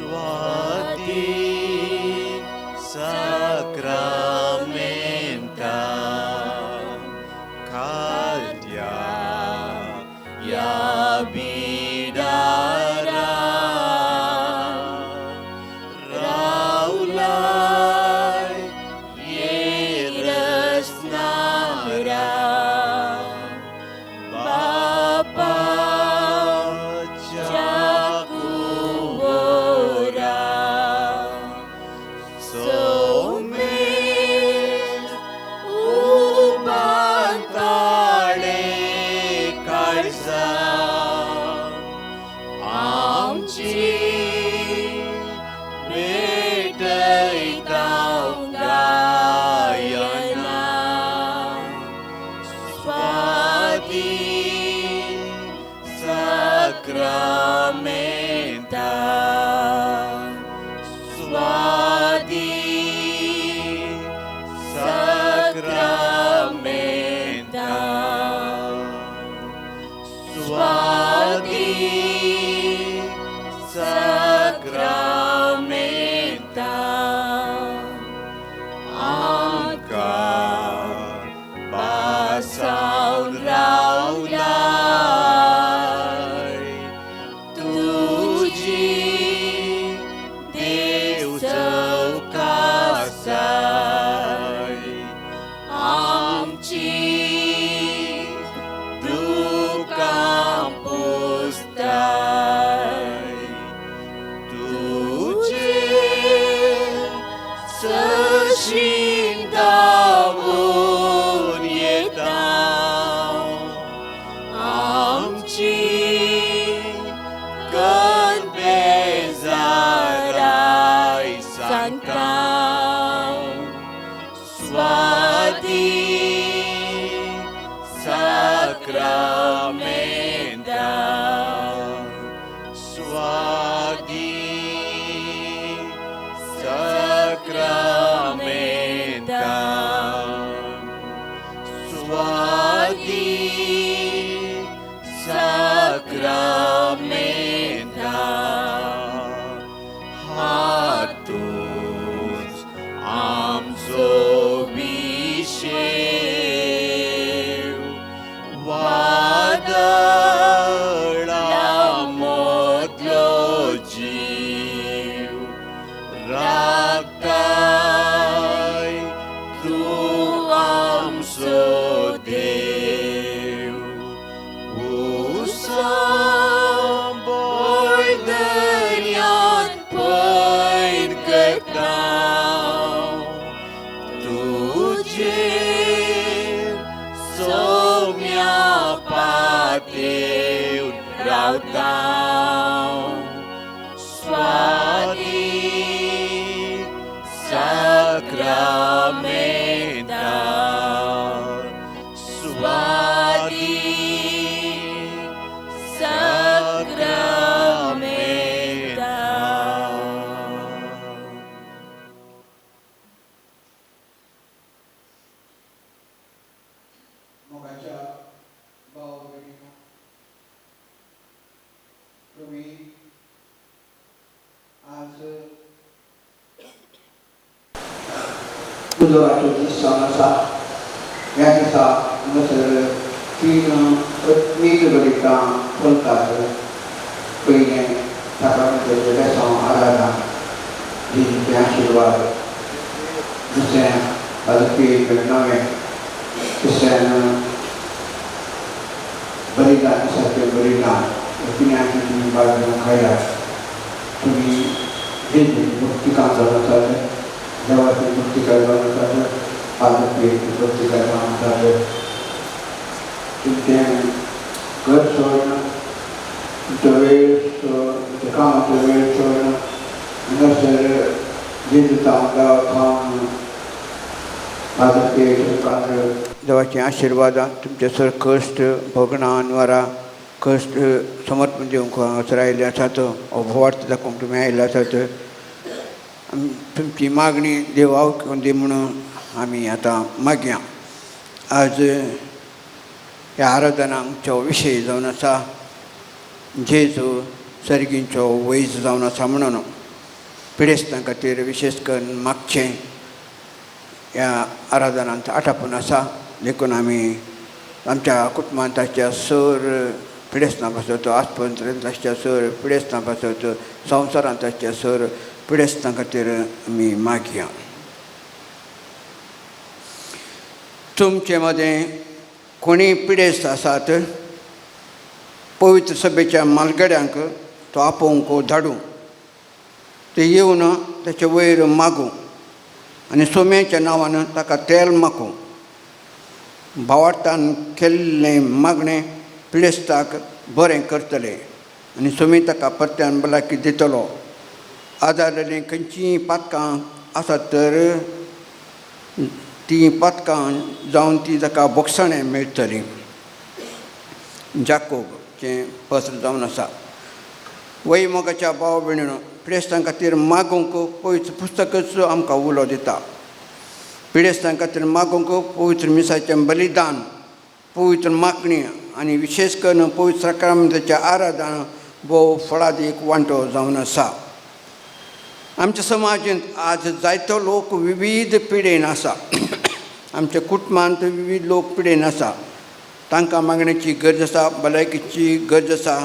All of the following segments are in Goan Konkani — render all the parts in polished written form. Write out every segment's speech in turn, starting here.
स्वाती साक्रामेंता खालत्या या बिडारा रावलाय येरसनारा बापाच्या कुवरा सोमेस उबांताळे काळजा आमची भेटयता गायना स्वाती साक्रामेंता स्वाती साक्रामेंता स्वाती साक्रामेंता आमकां पासावन रावलाय तुजी देव चवकासाय आमची दुकां पुसताय तुजे सरशीं धांवून येता आमची गण बेजाराय सांगता स्वाती साक्रामेंता स्वाती साक्रामेंता स्वाती साक्रामेंता हातूंच आमचो बिशेव वादळा मोदलो जीव राखताय तूं आमचो देव उसांबोय दर्यान पयर करता तुजेर सोम्या पातेवन रावता स्वाती साक्रामेंता स्वाती साक्रामेंता. मोगाच्या भाव भयणींनो, तुमी आज उजवाचो दीस जावन आसा. ह्या दिसा हांगासर तीन मीत बलितां चलतात. पयलें साक्रामेंताचें बेसांव आराधना, जेजूचे आशिर्वाद. दुसरें पालकी नवें. तिसऱ्यान बलिदान, दिसाचें बलिदान. तिन्यांची तुमी बाजू खायात. तुमी जेजूची मुक्तिकां जावन आसात, देवाची मुक्तिकां जावन आसात, पालकी मुक्तिकां जावन आसात. तुमचें घर सोडून, तुमचो वेळ सोडून, तुमच्या कामाचो वेळ सोडून हांगासर जेजूचा खावन पालकी देवाचे आशिर्वादान तुमचे सर कश्ट भोगणां अनवारां कश्ट समर्पण दिवंक हांगासर आयिल्ले आसात. हो भावार्थ दाखोवंक तुमी आयिल्ले आसात. तुमची मागणी देव आयकून दी म्हणून आमी आतां मागया. आज ह्या आराधनांचो विशय जावन आसा, जेजू सर्गींचो वैज जावन आसा म्हणून. पिडेस्तां खातीर विशेश करून मागचें ह्या आराधनांत आटापून आसा. देखून आमी आमच्या कुटुंबांत आसच्या सर पिडेस्तां पासत, आस्पत्रेंत आसच्या सर पिडेस्तां पासत, संवसारांत आसच्या सर पिडेस्तां खातीर आमी मागया. तुमचे मदें कोणी पिडेस्त आसात पवित्र सभेच्या मालगड्यांक तो आपोवंक धाडूं, ते येवन ताचे वयर मागूं आनी सोम्याच्या नांवान ताका तेल मागूं. भावार्थान केल्लें मागणें पिडेस्ताक बरें करतलें आनी सोमी ताका परत्यान भलायकी दितलो. आदारलेलीं खंयचीय पातकां आसात तर तीं पातकां जावन ती ताका बोगसाणें मेळटली. जाकोबचें पत्र जावन आसा. वय मोगाच्या भाव भयणीनो, पिडेस्तां खातीर मागूंक पवित्र पुस्तकच आमकां उलो दिता. पिडेस्तां खातीर मागूंक पवित्र मिसाचें बलिदान, पवित्र मागणी आनी विशेश करून पवित्र साक्रामेंताचें आराधन भोव फळादीक वांटो जावन आसा. आमच्या समाजांत आज जायतो लोक विविध पिडेन आसा. आमच्या कुटुंबांत विविध लोक पिडेन आसा. तांकां मागण्याची गरज आसा, भलायकेची गरज आसा.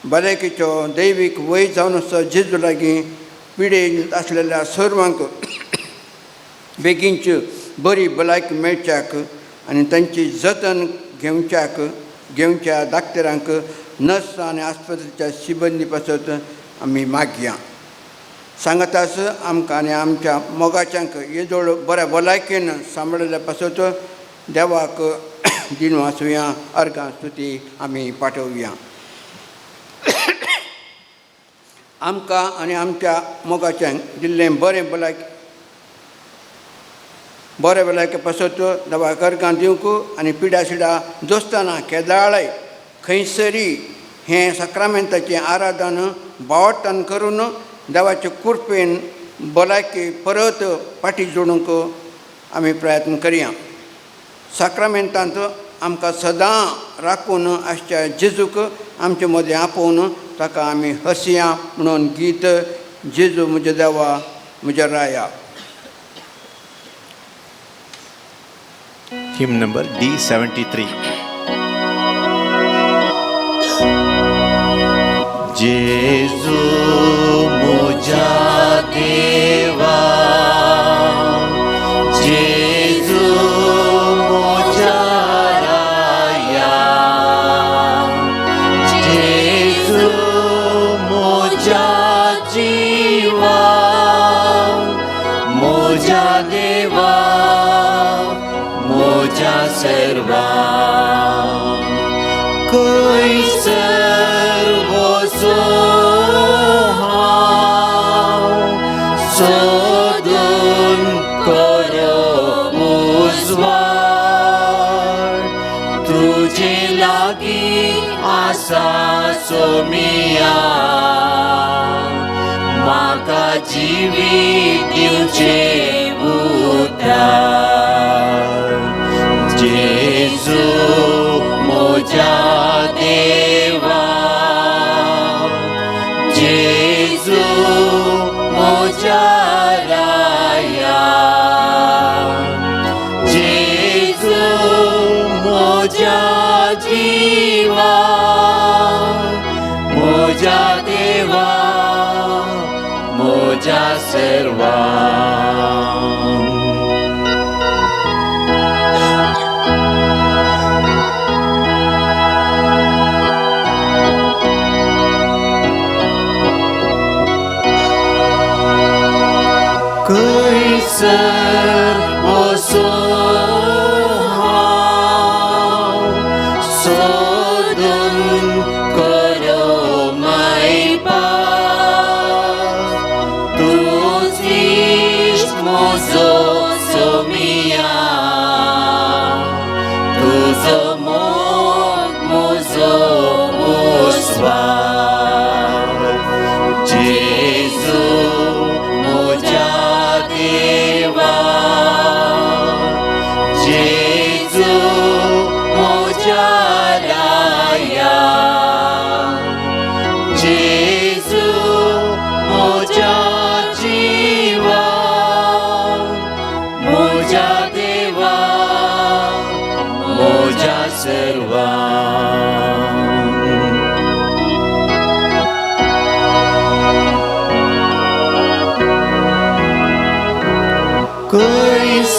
भलायकेचो दैवीक वय जावन आसा जेजू लागीं पिडेन आसलेल्या सर्वांक बेगीनच बरी भलायकी मेळच्याक आनी तांची जतन घेवच्याक घेवच्या डाक्टरांक, नर्स आनी आस्पत्रेच्या सिबंदी पासत आमी मागया. सांगाताच आमकां आनी आमच्या मोगाच्यांक येदोळ बऱ्या भलायकेन सांबाळिल्ल्या पासत देवाक दिनू आसुया. अर्गां स्तुती आमी पाठोवया. आमकां आनी आमच्या मोगाच्यांक दिल्लें बरें भलायकी बरें भलायके पासत देवाक अर्गां दिवंक आनी पिडा सिडा दोस्ताना केदाळय खंयसरी हें साक्रामेंताचें आराधन बावटान करून देवाचे कृपेन भलायकी परत फाटी जोडूंक आमी प्रयत्न करया. साक्रामेंतांत आमकां सदां राखून आसच्या जेजूक आमचे मदें आपोवन ताका आमी हसया म्हणून गीत जेजू म्हज्या देवा म्हज्या राया. Hymn number D73. Jesu म्हज्या देवा, जेजू म्हज्या राया, जेजू म्हज्या जिवा, म्हज्या देवा, म्हज्या सर्वा. खंयसर वचूं हांव सोदून कर उजवाड, तुजे लागीं आसा सोमिया, म्हाका जिवीत दिवचें उदार. जेजू म्हज्या देवा, जेजू म्हज्या राया, जेजू म्हज्या जिवा, म्हज्या देवा, म्हज्या सर्वा. खंयसर वचूं हांव सोदून कर मायपास, तूंच इश्ट म्हजो सोमिया, तुजो मोग म्हजो उस्वास. जेजू म्हज्या देवा,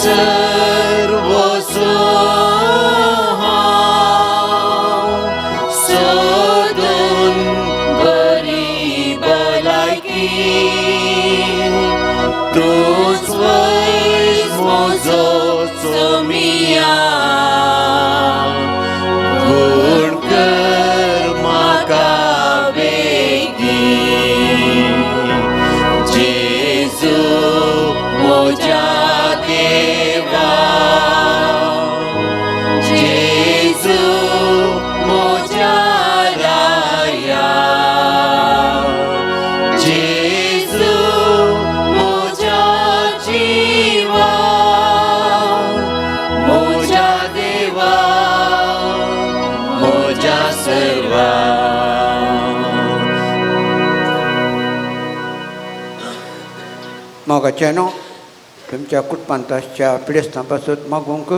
सर्वस्व हांव सोदून बरी भलायकी तूंच वैज म्हजो सोमिया गूण कर म्हाका बेगीन जेजू म्हज्या देवा जेजू म्हज्या राया जेजू म्हज्या जिवा म्हज्या देवा म्हज्या सर्वा. मोगाचें तुमच्या कुटुंबांत आसच्या पिडेस्तां पासत मागूंक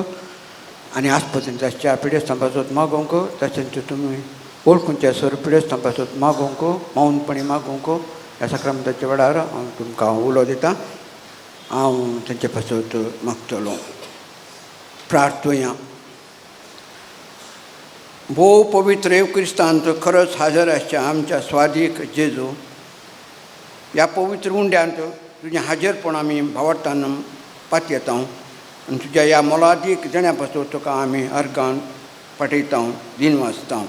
आनी आस्पतींत आसच्या पिडेस्तां पासत मागूंक, तशेंच तुमी वळखूंच्या सर पिडेस्तां पासत मागूंक, मौनपणी मागूंक. ह्या साक्रामेंताच्या वेळार हांव तुमकां उलो दितां, हांव तांचे पासत मागतलो. प्रार्थुया. भोव पवित्र येवक्रिस्तांत खरंच हाजर आसच्या आमच्या स्वादीक जेजू, ह्या पवित्र उंड्यांत तुजें हाजीरपण आमी भावार्थान पातयेता आनी तुज्या ह्या मोलादीक देण्या पासून तुका आमी अर्गान पाठयता, दिन वाचता.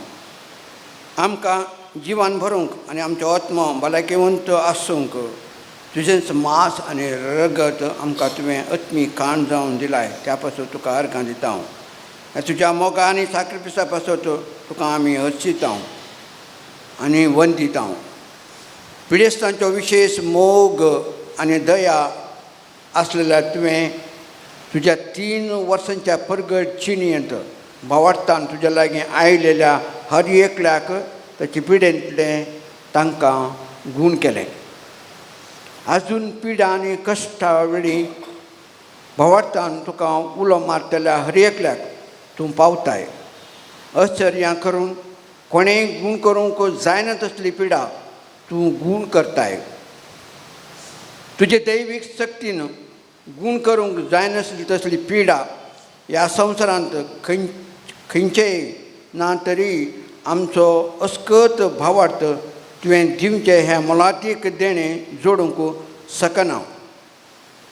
आमकां जिवान भरूंक आनी आमचो आत्मो भलायकेवंत आसूंक तुजेंच मांस आनी रगत आमकां तुवें आत्मीक खाण जावन दिलाय, त्या पासून तुका अर्गां दिता. तुज्या मोगा आनी साक्रिफिसा पासून तुका आमी हर्शिता आनी वंदिता. पिडेस्तांचो विशेश मोग आनी दया आसलेल्या तुवें तुज्या 3 वर्सांच्या परगट जिणेंत भावार्थान तुज्या लागीं आयलेल्या हर एकल्याक ताचे पिडेंतलें तांकां गूण केलें. आजून पिडा आनी कश्टा वेळी भावार्थान तुका उलो मारतल्या हर एकल्याक तूं पावताय. आश्चर्यां करून कोणेंय गूण करूंक जायना तसली पिडा तूं गूण करताय. तुजे दैवीक शक्तीन गूण करूंक जायनासली तसली पिडा ह्या संवसारांत खंयचेय ना तरी आमचो अस्कत भावार्थ तुवें दिवचें हें मोलादीक देणें जोडूंक शकना.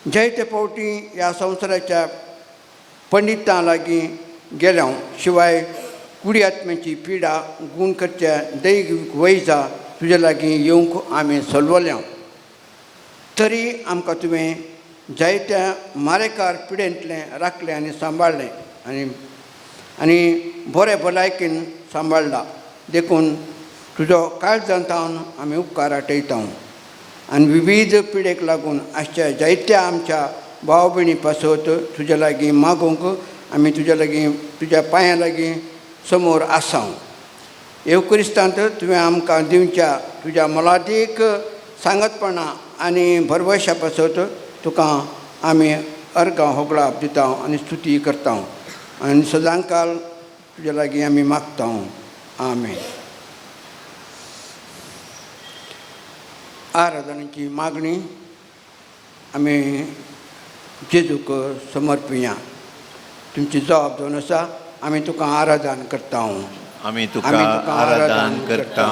जायते फावटी ह्या संवसाराच्या पंडितां लागीं गेल्या शिवाय कुडी आत्म्याची पिडा गूण करच्या दैवीक वैजा तुजे लागीं येवंक आमी सलवल्या, तरी आमकां तुवें जायत्या मारेकार पिडेंतलें राखलें आनी सांबाळ्ळें आनी आनी बरें भलायकेन सांबाळ्ळा. देखून तुजो काळजांत आमी उपकार आटयता आनी विविध पिडेक लागून आसच्या जायत्या आमच्या भाव भयणी पासत तुज्या लागीं मागूंक आमी तुज्या लागीं तुज्या पांयां लागीं समोर आसा. येवक्रिस्तांत तुवें आमकां दिवच्या तुज्या मोलादीक सांगतपणा आनी भरवश्या पासत तुका आमी अर्गां होगळाप दिता आनी स्तुती करता आनी सदांकाल तुज्या लागीं आमी मागता. आमेन. आराधनेची मागणी आमी जेजूक समर्पिया. तुमची जबाब जावन आसा आमी तुका आराधन करता. आमी तुका आराधन करता.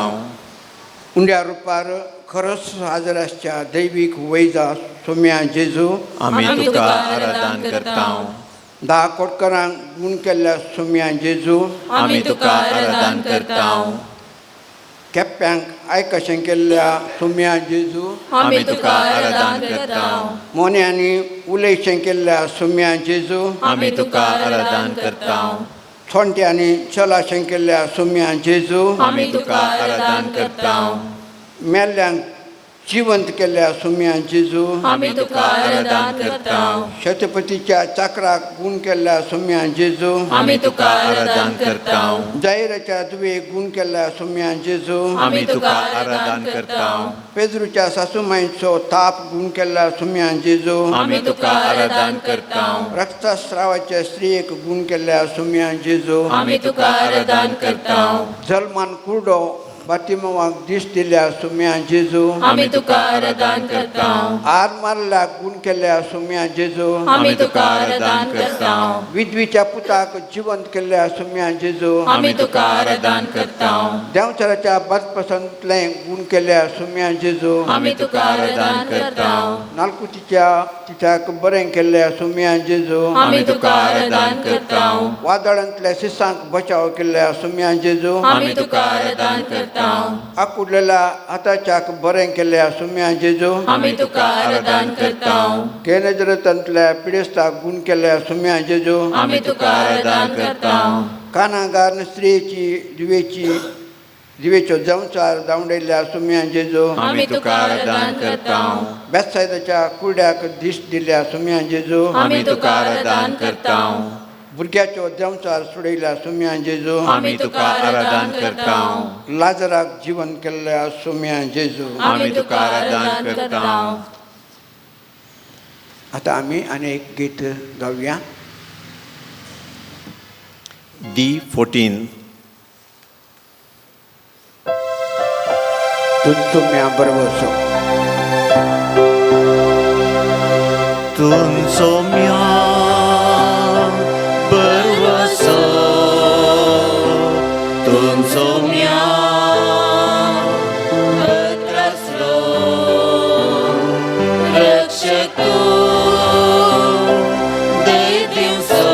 उंड्या रुपार खरोच हाजर आसच्या दैवीक वैजा सोम्या जेजू, आमी तुका आराधन करता. 10 कोटकरांक गूण केल्ल्या सोम्या जेजू, आमी तुका आराधन करता. केप्प्यांक आयकशें केल्ल्या सोम्या जेजू, आमी तुका आराधन करता. मोन्यांनी उलयशें केल्ल्या सोम्या जेजू, आमी तुका आराधन करता. थोंट्यांनी चलाशें केल्ल्या सोम्या जेजू, आमी तुका आराधन करता. मेल्ल्यांक जिवंत केल्ल्या सोम्या जेजू, आमी तुका आराधन करता. शतपतीच्या चाकराक गूण केल्ल्या सोम्या जेजू, आमी तुका आराधन करता. जायराच्या दुवेक गूण केल्ल्या सोम्या जेजू, आमी तुका आराधन करता. पेद्रूच्या सासूमाईचो ताप गूण केल्ल्या सोम्या जेजू, आमी तुका आराधन करता. रक्तस्रावाच्या स्त्रियेक गूण केल्ल्या सोम्या जेजू, आमी तुका आराधन करता. जल्मान कुरडो बातिमोवाक दीस दिल्या सुम्या जेजू। आमी तुका आराधन करता। आर मारल्याक गुण केल्या सुम्या जेजू। आमी तुका आराधन करता। विधवीच्या पुताक जिवंत केल्या सुम्या जेजू। आमी तुका आराधन करता। देंवचाराच्या बातपसांतलें गुण केल्या सुम्या जेजू। आमी तुका आराधन करता। नालकुतीच्या तिच्याक बरें केल्ल्या सुम्या जेजू। आमी तुका आराधन करता। वादळांतल्या शिसांक बचाव केल्ल्या सुम्या जेजू। आमी तुका आराधन करता। आकुडलेल्या हाताच्याक बरें केल्ल्या सुम्या जेजू। आमी तुका आराधन करता। केनजरतांतल्या पिडेस्ताक गुण केल्ल्या सुम्या जेजू। आमी तुका आराधन करता। कानागार स्त्रियेची दिवेची दिवेचो जंवचार धांवडयल्ल्या सुम्या जेजू। आमी तुका आराधन करता। बेतसायदाच्या कुरड्याक दीस दिल्या सुम्या जेजू। आमी तुका आराधन करता। भुरग्याचो देंवचार सोडयल्या सुम्या जेजू। आमी तुका आराधन करता। लाजराक जिवन केल्ल्या सुम्या जेजू। आमी तुका आराधन करता। आतां आमी आनी एक गीत गावया। D14। तूं सुम्या बरवसो। तूं सोम्या बरवसो, तूं सोम्या पत्रासलो, रक्षक दैदिवसो,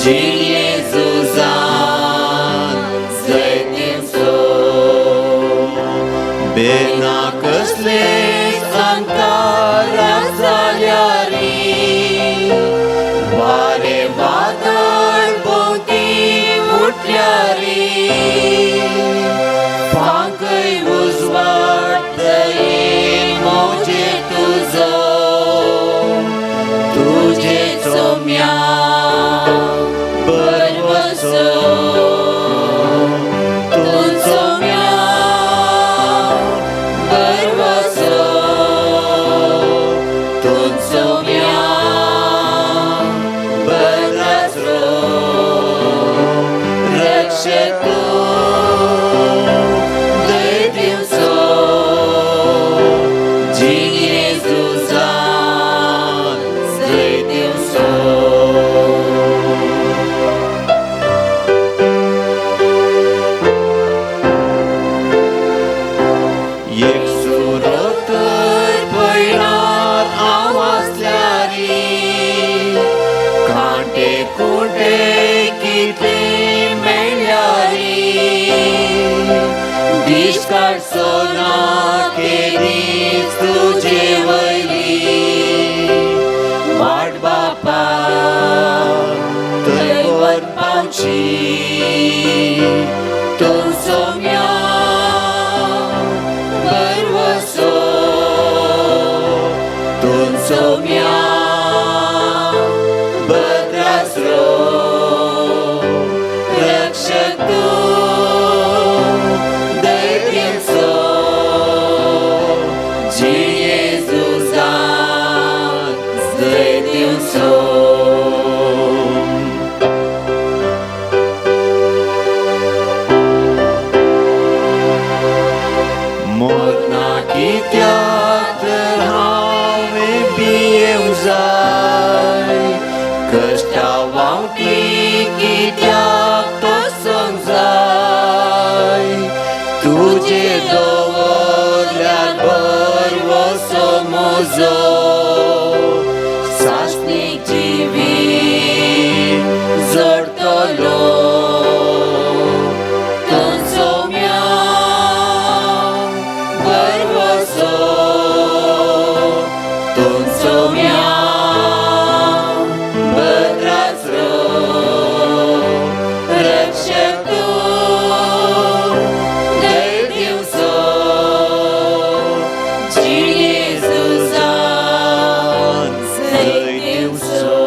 जियेजुजान जैदिवसो, बेना कसले अंतारा जाल्यारी, वारे वादळ भोंवती उठल्यारी, फांकय उजवाड दयेन मोजे तुजो, तुजे चोम्या बरवसो, तूं चोम्या बरवसो, तूं चोम्या बरवसो, रक्षक दैदिवसो, जियेजुजान जैदिवसो। एक सुरोतर पयणार हांव आसल्यारी, कांटे कुंटे कितले मेळ्ळ्यारी, दीस काडचो ना केदीच तुजे वयली, वाट बापा थंय व्हर पावची, तूं सोम्या बरवसो, तूं सोम्या बद्रासरो, रक्षक तूं दैदिवसो, जियेजुजान जैदिवसो। मोरना कित्याक तर हांवें भियेवंक जाय, कश्टां व्हांवती कित्याक तोसूंक जाय, तुजे दवरल्यार बरवसो म्हजो, सासणीक जिवीत जोडटलो, तूं सोम्या बरवसो, तूं सोम्या बद्रासरो, रक्षक तूं दैदिवसो, जियेजुजान जैदिवसो।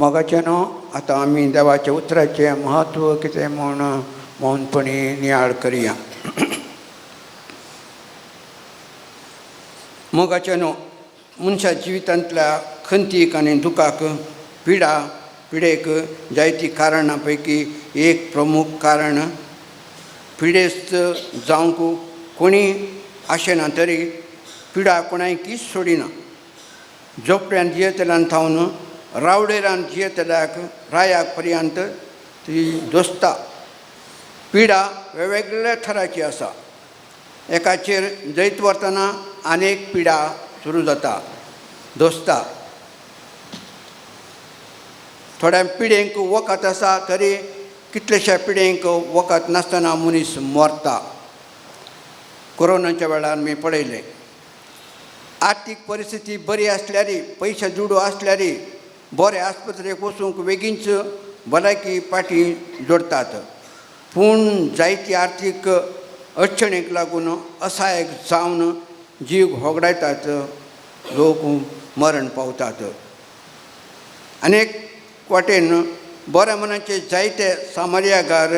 मोगाचें न्हू आतां आमी देवाच्या उतराचें म्हत्व कितें म्हूण मौनपणी नियाळ करया। मोगाचें न्हू मनशा जिवितांतल्या खंतीक आनी दुखाक पिडा पिडेक जायती कारणां पैकी एक प्रमुख कारण। पिडेस्त जावंक कोणी आशेना तरी पिडा कोणायकीच सोडिना। जोपड्यान जियेतल्यान थावन रावडेरान जियेतल्याक रायाक पर्यंत ती दोसता। पिडा वेगवेगळ्या थराची आसा। एकाचेर जैत व्हरतना अनेक पिडा सुरू जाता दोसता। थोड्या पिडेंक वखद आसा तरी कितलेश्या पिडेंक वखद नासतना मनीस मरता। कोरोनाच्या वेळार आमी पळयलें। आर्थीक परिस्थिती बरी आसल्यार, पयशे दुडू आसल्यार बरे आस्पत्रेक वचूंक बेगीनच भलायकी पाटी जोडटात, पूण जायती आर्थीक अडचणीक लागून असहायक जावन जीव होगडायतात, लोक मरण पावतात। अनेक वाटेन बऱ्या मनाचे जायते सामार्यागार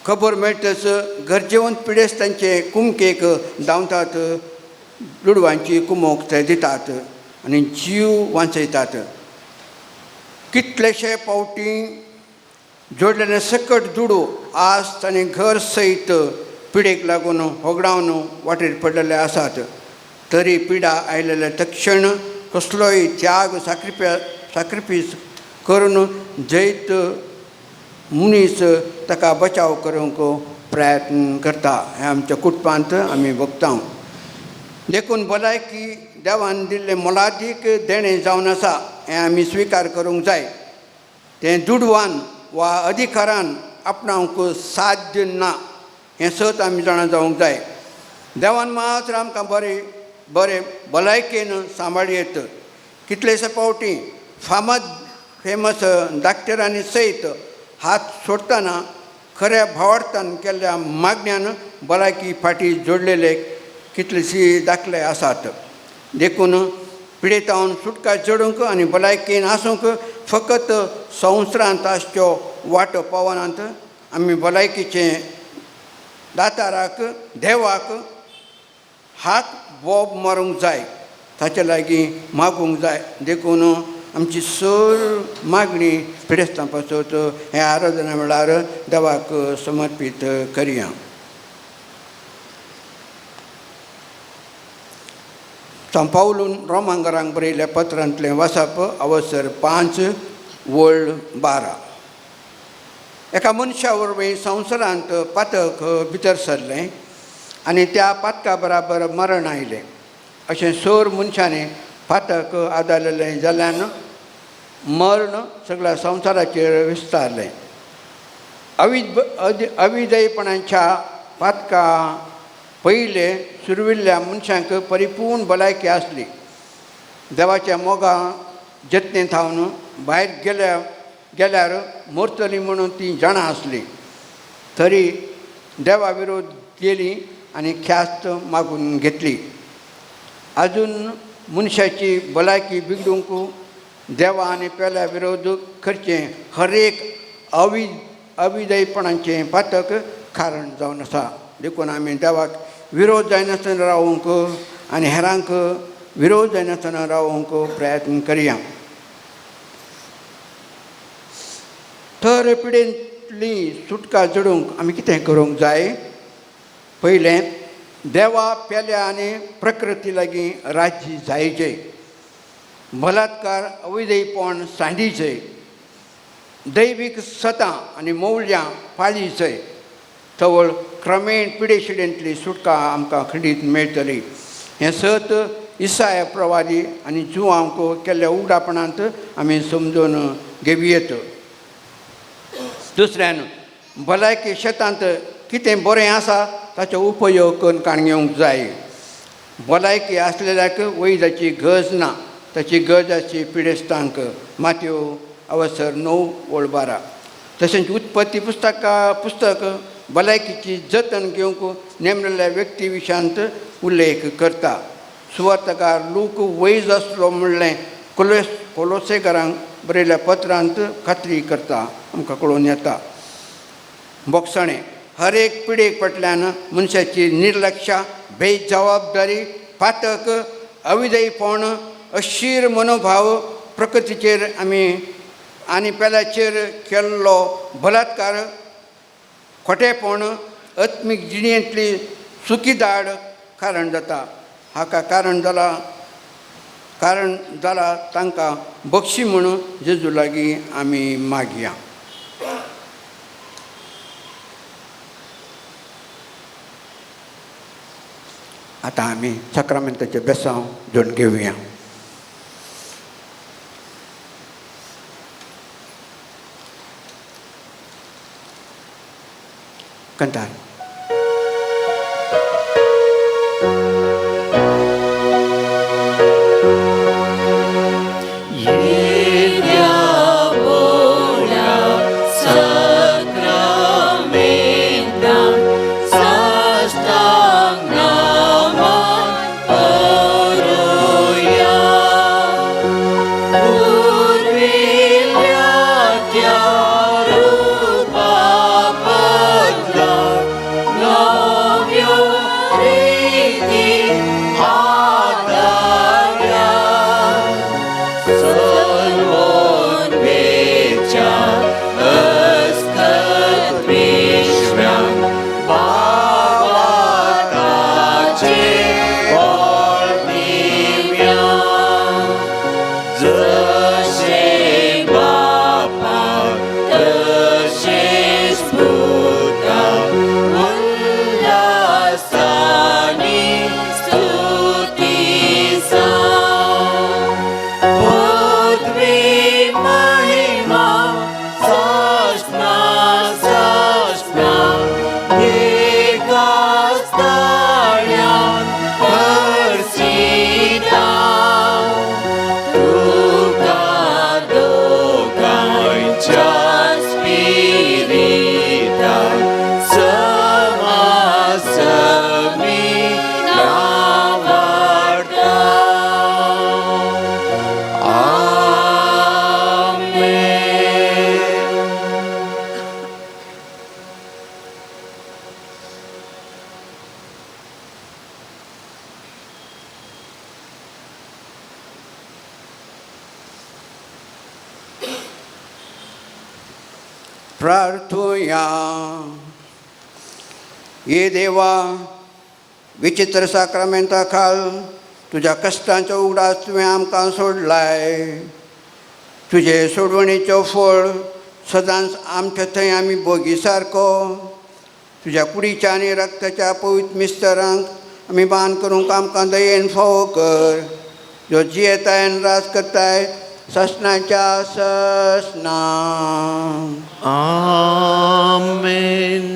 खबर मेळटच गरजेवंत पिडेस्तांचे कुमकेक धांवतात, दुडवांची कुमोक ते दितात आनी जीव वांचयतात। कितलेशे पावटी जोडलेले सकट दुडू आस्त आनी घर सयत पिडेक लागून होगडावन वाटेर पडलेले आसात, तरी पिडा आयलेले तक्षण कसलोय त्याग साक्रिफीस करून जैत मनीस ताका बचाव करूंक प्रयत्न करता। हें आमच्या कुटुंबांत आमी बगता। देखून भलायकी देवान दिल्लें मोलादीक देणें जावन आसा हें आमी स्विकार करूंक जाय। तें दुडवान वा अधिकारान आपणावंक साध्य ना हें सत आमी जाणा जावंक जाय। देवान मात्र आमकां बरें बरें भलायकेन सांबाळयेत। कितलेशे फावटी फामाद फेमस डाक्टरांनी सयत हात सोडटना खऱ्या भावार्थान केल्ल्या मागण्यान भलायकी फाटी जोडलेले कितलेशी दाखले आसात। देखून पिडेतावन सुटका जोडूंक आनी भलायकेन आसूंक फकत संवसारांत आसच्यो वाटो पावनात, आमी भलायकीचें दाताराक देवाक हात बोब मारूंक जाय, ताचे लागीं मागूंक जाय। देखून आमची सर मागणी पिडेस्तां पासत हें आराधना वेळार देवाक समर्पीत करया। सांपावलून रोमांगरांक बरयल्ल्या पत्रांतलें वाचप अवसर 5 वळ 12। एका मनशा वरवीं संवसारांत पातक भितर सरलें आनी त्या पातका बराबर मरण आयलें। अशें सोर मनशांनी पातक आदारलेलें जाल्यान मरण सगळ्या संवसाराचेर विस्तारलें। अविधयपणाच्या पातका पयले सुरविल्ल्या मनशांक परिपूर्ण भलायकी आसली। देवाच्या मोगा जतने थावन भायर गेल्यार मरतली म्हणून ती जाणा आसली, तरी देवा विरोध गेली आनी ख्यास्त मागून घेतली। अजून मनशाची भलायकी बिगडूंक देवा आनी पेल्या विरोध करचें हर एक अविधयपणाचें पातक कारण जावन आसा। देखून आमी देवाक विरोध जायनासतना रावूंक आनी हेरांक विरोध जायनासतना रावूंक प्रयत्न करया। तर पिडेंतली सुटका जोडूंक आमी कितें करूंक जाय? पयलें, देवा पेल्या आनी प्रकृती लागीं राज्य जायचे, बलात्कार अविधयपण सांडीचे, दैवीक सतां आनी मौल्यां पाळीचे, तवळ क्रमेण पिडेशिडेंतली सुटका आमकां खंडीत मेळटली। हें सत इसाय प्रवादी आनी जुवांक केल्ल्या उगडापणांत आमी समजून घेवयेत। दुसऱ्यान, भलायकी शेतांत कितें बरें आसा ताचो उपयोग करून काण घेवंक जाय। भलायकी आसलेल्याक वैजाची गरज ना, ताची गरज आसची पिडेस्तांक। मात्यो अवसर 9 वळ 12। तशेंच उत्पत्ती पुस्तक भलायकीची जतन घेवंक नेमलेल्या व्यक्ती विशांत उल्लेख करता। सुवार्थकार लूक वैज आसलो म्हणलें कोलोसेकारांक बरयल्ल्या पत्रांत खात्री करता, आमकां कळोवन येता। बोगसाणें, हर एक पिडेक फाटल्यान मनशाची निर्लक्षा, बेजबाबदारी, पातक, अविधयपण अशीर मनोभाव प्रकृतीचेर आमी आनी पेल्याचेर केल्लो बलात्कार, खोटेपण आत्मीक जिणेंतली सुकी दाड कारण जाता. हाका कारण जाला तांकां बक्षी म्हणून जेजू लागीं आमी मागया. आतां आमी साक्रामेंताचें बेसांव जोडून घेवया. कंटार प्रार्थुया. ये देवा, विचित्र साक्रामेंता खाल तुज्या कश्टांचो उगडास तुवें आमकां सोडलाय. तुजे सोडवणेचो फळ सदांच आमच्या थंय आमी भोगी सारको. तुज्या कुडीच्या आनी रक्ताच्या पवित्र मिस्तरांक आमी बान करूंक आमकां दयेन फावो कर, जो जियेताय आनी राज करताय ससनाच्या ससना. आमेन.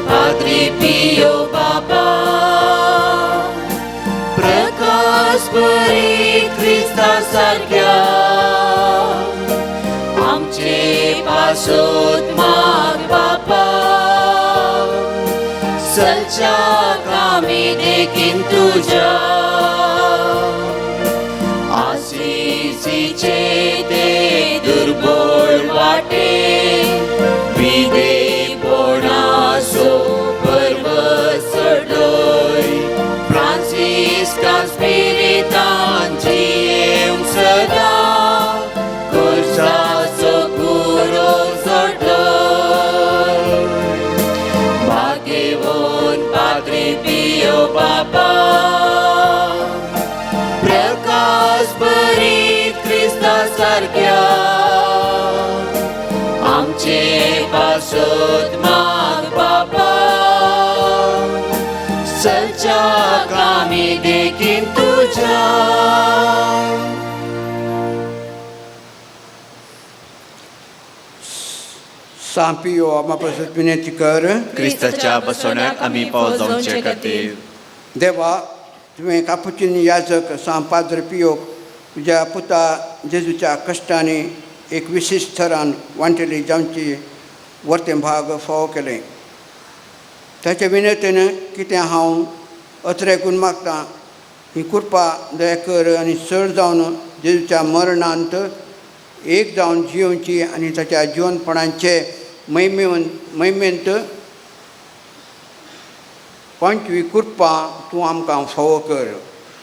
Padre Pio Papa, प्रकाश बरी क्रिस्ता सारक्या आमचे पासत माग बापा, सलच्या कामी देखीन तुज्या आसिसीचे ते दुर्बळ वाटे विदेपणाचो पर्व चडय फ्रांसिस्कान स्पिरितान जियेवंक सदां कोर्साचो कुरो जोडलय. भाग्यवंत पाद्रे पियो बापा, प्रकाश बरीत क्रिस्ता सारक्या आमचे पासत माग बापा, सलच्या कामी देखीन तुज्या. सांपियो आमा पासत विनंती कर. क्रिस्ताच्या बसवण्याक आमी पावस जावचे खातीर. देवा, तुवें कापुचीन याजक सां पाद्र पियोक तुज्या पुता जेजूच्या कश्टांनी एक विशेश थरान वांटेली जावची वर्तें भाग फावो केलें. ताच्या विनंतीन कितें हांव अत्रेकून मागतां ही कृपा दया कर आनी चड जावन जेजूच्या मरणांत एक जावन जियोवची आनी ताच्या जिवनपणाचे महिमेंत पंचवी कृपा तूं आमकां फावो कर.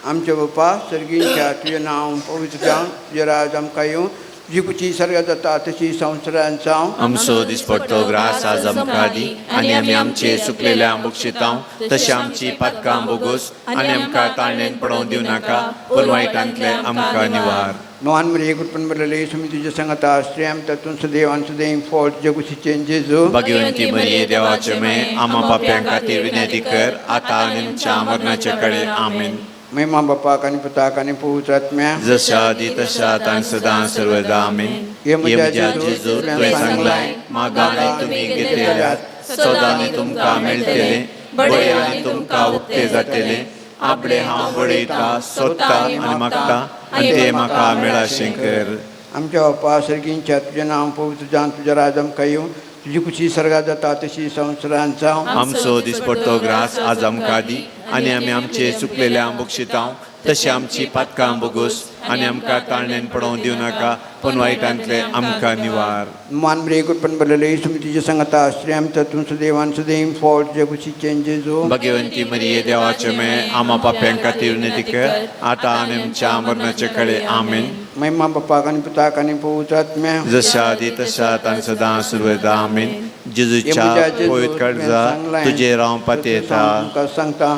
आमच्या बापा सर्गींच्या, तुजें नांव पवित्र जावन तुजें राज आमकां येवं, तुजी कुची सर्गात जाता तशी संवसारांत जावं. आमचो दिसपट्टो ग्रास आज आमकां दी आनी आमी आमचे सुकलेल्या बक्षितांव तशें आमची पातकां बोगोस आनी आमकां ताळणेन पडोवंक दिवं नाका, पूण वायटांतले आमकां निवार. नोहान मरिये कृपेन भरलेली, स्वामी तुज्या संगता, स्त्रियां तातूंत सदैव आनी सदैव फळ तुज्या कुशीचें जेजू. भाग्यवंती मरिये, देवाचे मे, आमा पाप्यां खातीर विनंती कर, आतां आनी आमच्या मरणाचे कडेन. आमेन. महिमा बापाक आनी पुताक आनी पवित्र आत्म्या. जशा आदी तशा आतां आनी सदां सर्वदा. आमेन. हे हे म्हज्या म्हज्या जेजू, जेजू, तुवें सांगलाय, मागा आनी तुमी घेतल्यात, सोदा आनी तुमकां मेळटलें, बडय आनी तुमकां उक्ते जातलें. आपले हांव बडयता, सोदता आनी मागता आनी तें म्हाका मेळाशें कर. आमच्या बापा सर्गींच्या, तुजें नांव पवित्र जावन तुजें राज आमकां येवं, तुजी कुशी सर्गात जाता तशी संवसारांत जावं. आमचो दिसपट्टो ग्रास आज आमकां दी आनी आमी आमचे सुकलेल्या बक्षितांव तशें आमची पातकां बोगोस आनी आमकां ताळणेन पडोवंक दिवं नाका, पूण वायटांतले आमकां निवार. मान मरिये कृपेन भरलेली, स्वामी तुज्या संगता, स्त्रियां तातूंत सदैव आनी सदैव फळ तुज्या कुशीचें जेजू. भाग्यवंती मरिये, देवाचे मे, आमा पाप्यां खातीर विनंती कर, आतां आनी आमच्या मरणाचे कडेन. आमेन. महिमा बापाक आनी पुताक आनी पवित्र आत्म्या. जशा आदी तशा आतां आनी सदां सुरवेता. आमेन. जेजूच्या हे म्हज्या जेजू, पवित्र तुवें काळजा, सांगलां, तुजेर हांव पातयेता. तुमकां सांगता,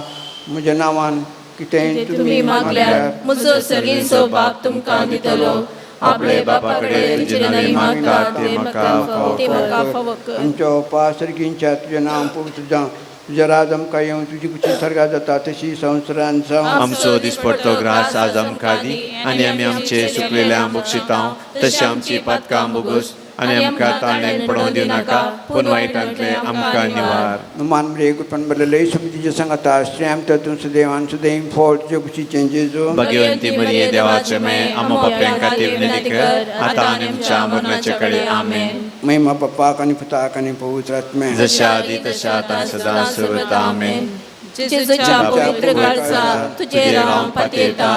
म्हज्या नांवान कितेंय तुमी मागल्यार म्हजो सर्गीचो बाप तुमकां दितलो. आपले बापा कडेन तुजे नांवे मागता ते म्हाका फावो ते कर. म्हाका फावो कर. आमच्या बापा सर्गींच्या, तुजें नांव पवित्र जावं, तुजें राज आमकां येवं, तुजी कुशी सर्गात जाता तशी संवसारांत जावं. आमचो दिसपट्टो ग्रास आज आमकां दी आनी आमी आमचे सुकलेल्या बक्षितांव तशें आमची पातकां बोगोस आनी आमकां ताळणेन पडोवंक दिवं नाका, पूण वायटांतले आमकां निवार. मान मरिये कृपेन भरलेली, स्वामी तुज्या संगता, स्त्रियां तातूंत सदैव आनी सदैव फळ तुज्या कुशीचें जेजू. भाग्यवंती मरिये, देवाचे मे, आमा पाप्यां खातीर विनंती कर, आतां आनी आमच्या मरणाचे कडेन. आमेन. महिमा बापाक आनी पुताक आनी पवित्र आत्म्या. जशा आदी तशा आतां आनी सदां सर्वदा. आमेन. जेजूच्या पवित्र काळजा, तुजेर हांव पातयेता.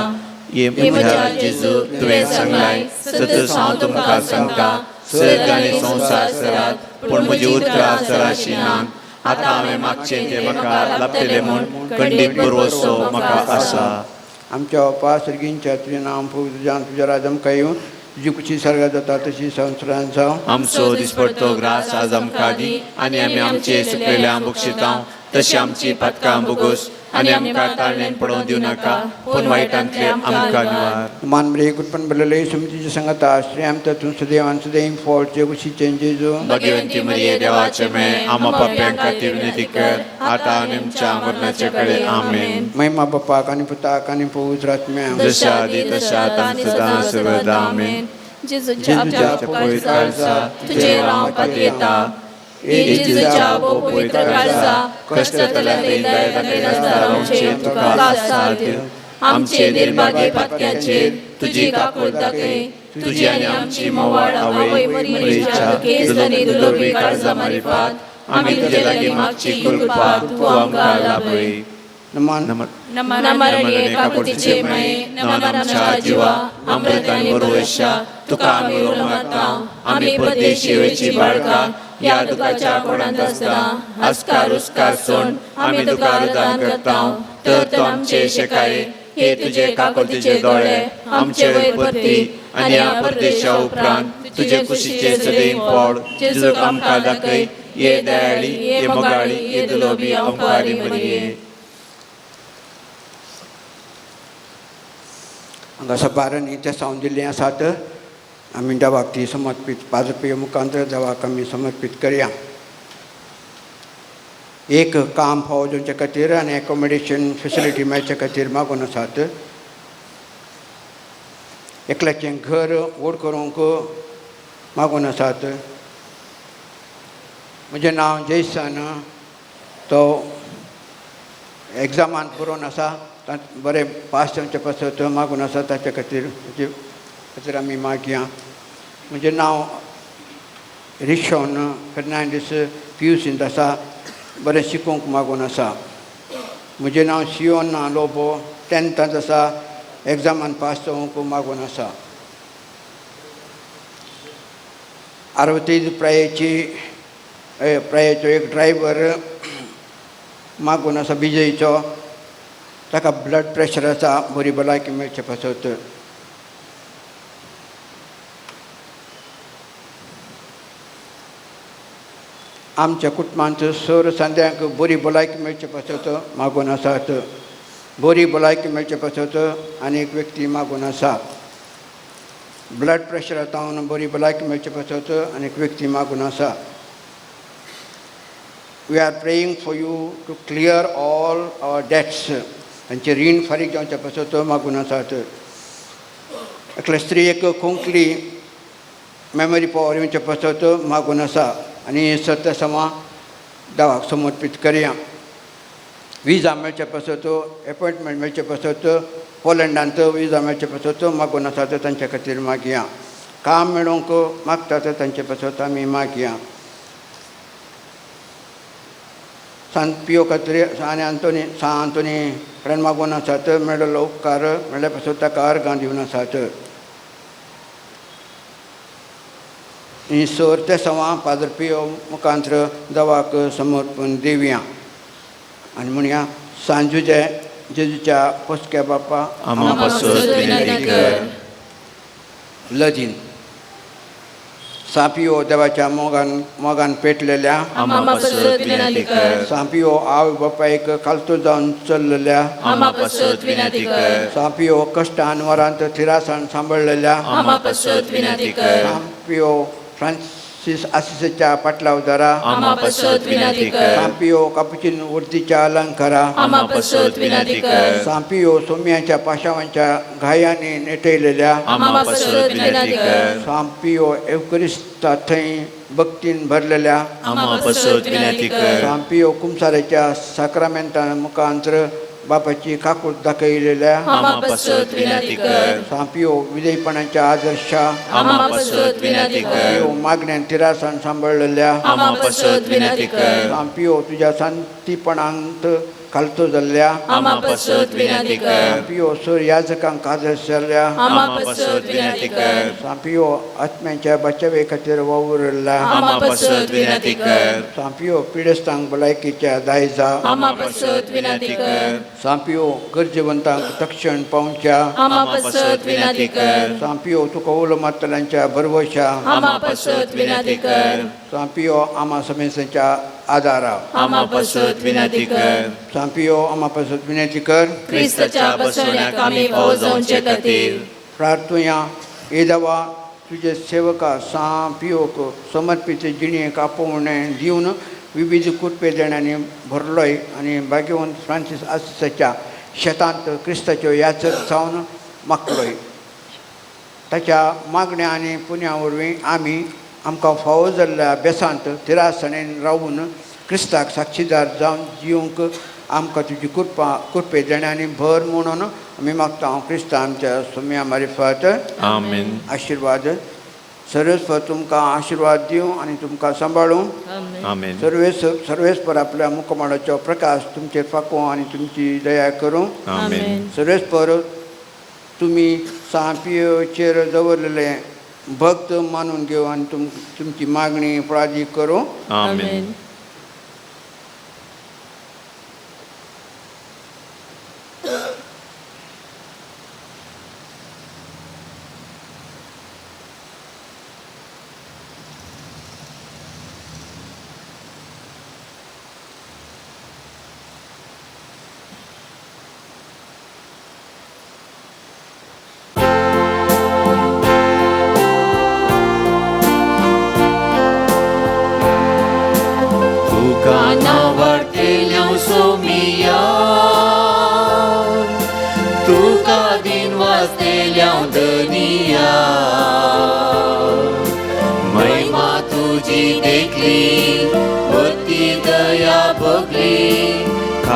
हे म्हज्या जेजू, तुवें सांगलाय, सतच हांव तुमकां सांगता, सर्ग आनी संवसार सरात, पूण म्हजी उतरां सराशी नात. आतां हांवें मागचें तें म्हाका लाभतलें म्हूण खंडीत भरवंसो म्हाका आसा. आमच्या बापा सर्गींच्या, तुजें नांव पवित्र जावन तुजें राज आमकां येवं, तुजी कुशी सर्गात जाता तशी संवसारांत जावं. आमचो दिसपट्टो ग्रास आज आमकां दी आनी आमी आमचे सुकलेल्या बक्षितांव तशें आमची पातकां बोगोस आनी आमकां ताळणेन पडोवंक दिवं नाका, पूण वायटांतले आमकां निवार. मान मरिये कृपेन भरलेली, स्वामी तुज्या संगता, स्त्रियां तातूंत सदैव आनी सदैव फळ तुज्या कुशीचें जेजू. भाग्यवंती मरिये, देवाचे मे, आमा पाप्यां खातीर विनंती कर, आतां आनी आमच्या मरणाचे कडेन. आमेन. महिमा बापाक आनी पुताक आनी पवित्र आत्म्या. जशा आदी तशा आतां आनी सदां सर्वदा. आमेन. जेजूच्या जेजूच्या पवित्र पवित्र काळजा, काळजा, तुजेर हांव पातयेता. हे जेजूच्या पवित्र काळजा, कश्टांतल्या दया दाखयनासतना रावचें तुका असाध्य. आमचे निर्भागे पातक्यांचेर तुजी काकूळ दाखय. तुजी आनी आमची मोवाळ आवय मरियेच्या दुर्लोभी काळजा मारिफात आमी तुजे लागीं मागची कृपा तूं आमकां लाभय. नमन. नमरणे काकुतीचे माये, नमन आमच्या जिवा, अमृत आनी बरोवश्या, तुका आमी उलो मारता. आमी परदेशी वेची बाळकां ह्या दुखाच्या कोणांत आसता आस्कार उस्कार सोड आमी तुका रुदान करता, तर तूं आमचे शेकाय हे तुजे काकुळतीचे दोळे आमचे वयर परती आनी ह्या परदेशा उपरांत तुजे कुशीचे सदैव पड जेजूक आमकां दाखय. ये दयाळी, ये मोगाळी, ये दुलोबी ओंकारी मरिये. हांगा सबारांनी ते सावन दिल्लीं आसात. आमी देवाक ती समर्पीत पाद्र मुखांतर देवाक आमी समर्पीत करया. एक काम फावो जावचे खातीर आनी एकोमोडेशन फेसिलिटी मेळचे खातीर मागून आसात. एकल्याचें घर व्हड करूंक मागून आसात. म्हजें नांव जैसन, तो एग्जामांत बरोवन आसा, बरें पास जावचे पासत मागून आसा, ताचे खातीर म्हजे खातीर आमी मागया। म्हजें नांव रिशॉन फेर्नांडीस, पियूसींत आसा, बरें शिकूंक मागून आसा। म्हजें नांव सियोना लोबो, 10थांत आसा, एग्जामान पास जावंक मागून आसा। 60 प्रायेची प्रायेचो एक ड्रायवर मागून आसा, विजयचो, ताका ब्लड प्रेशर आसा, बरी भलायकी मेळचे पासत। आमच्या कुटुंबांत सर सांद्यांक बरी भलायकी मेळचे पासत मागून आसात। बरी भलायकी मेळचे पासत आनी एक व्यक्ती मागून आसा। ब्लड प्रेशर जावन बरी भलायकी मेळचे पासत आनी एक व्यक्ती मागून आसा। We are praying for you to clear all our debts. तांचे रीण फारीक जावचे पासत मागून आसात। एकले स्त्रियेक खोंकली मेमरी पावर येवचे पासत मागून आसा आनी सत्य समा देवाक समर्पीत करया। विजा मेळचे पासत, एपॉयंटमेंट मेळचे पासत, पोलंडांत विजा मेळचे पासत मागून आसात, तांचे खातीर मागया। काम मेळोवंक मागतात तांचे पासत आमी मागया। सांत पियो खातीर आनी आंतोनी सांत आंतोनी कडेन मागून आसात, मेळिल्लो उपकार मेळ्ळे पासत ताका अर्गां दिवन आसात। ही सोर ते सवां पाद्र पियो मुखांत्र देवाक समर्पण दिवया आनी म्हणया सांजुजे जेजूच्या पोसक्या बापा आमा पासत विनंती कर। लजीन सांपियो देवाच्या मोगान मोगान पेटलेल्या आमा पासत विनंती कर। सांपियो आवय बापायक खालतो जावन चल्लेल्या आमा पासत विनंती कर। सांपियो कश्टान वरांत थिरासान सांबाळलेल्या आमा पासत विनंती कर। सांपियो फ्रांसीस आसिसाच्या पाटलावदारा आमा पासत विनंती कर। सांपियो कापुचीन वृत्तीच्या अलंकारा आमा पासत विनंती कर। सांपियो सोम्याच्या पाशावांच्या घायांनी नेटयलेल्या आमा पासत विनंती कर। सांपियो एवकरिस्ता थंय भक्तीन भरलेल्या आमा पासत विनंती कर। सांपियो कुमसाराच्या साक्रामेंता मुखांत्र बापाची काकूट दाखयलेल्या आमा पासत विनंती कर। सांपियो विजयपणाच्या आदर्शा आमा पासत विनंती कर। मागण्यान तिरासान सांबाळलेल्या आमा पासत विनंती कर। सांपियो तुज्या शांतीपणांत खालतो जाल्ल्या आमा पासत विनंती कर। सांपियो सर याजकांक आदर्श जाल्ल्या आमा पासत विनंती कर। सांपियो आत्म्यांच्या बचावे खातीर वावुरल्या आमा पासत विनंती कर। सांपियो पिडेस्तांक भलायकीच्या दायजा आमा पासत विनंती कर। सांपियो गरजेवंतांक तक्षण पावच्या आमा पासत विनंती कर। सांपियो तुका उलो मारतल्यांच्या भरवशा आमा पासत विनंती कर। सांपियो आमा समेसांच्या आदारा आमा पासत विनंती कर। सांपियो आमा पासत विनंती कर। क्रिस्ताच्या बसवण्याक आमी फावो जावचे खातीर प्रार्थुया। हे देवा तुजे सेवका सांपियोक समर्पीत जिणेक आपोवणें दिवन विविध कृपे देण्यांनी भरलोय आनी भाग्यवंत फ्रांसीस आसिसाच्या शेतांत क्रिस्ताच्यो याचक जावन मागलोय। ताच्या मागण्या आनी पुण्या वरवीं आमी आमकां फावो जाल्ल्या बेसांत थिरासणेन रावून क्रिस्ताक साक्षीदार जावन जिवंक आमकां तुजी कृपा कृपे देण्यांनी भर म्हणून आमी मागता। हांव क्रिस्ता आमच्या सोम्या मारिफात आमेन। आशिर्वाद सर्वेस्पर तुमकां आशिर्वाद दिवं आनी तुमकां सांबाळूं। आमेन। सर्वेस्पर आपल्या मुखमाडाचो प्रकाश तुमचेर फाकों आनी तुमची दया करूं। आमेन। सर्वेस्पर तुमी सांपियोचेर दवरलेले भक्त मानून घेवं आनी तुमची मागणी फळादी करूं। आमेन।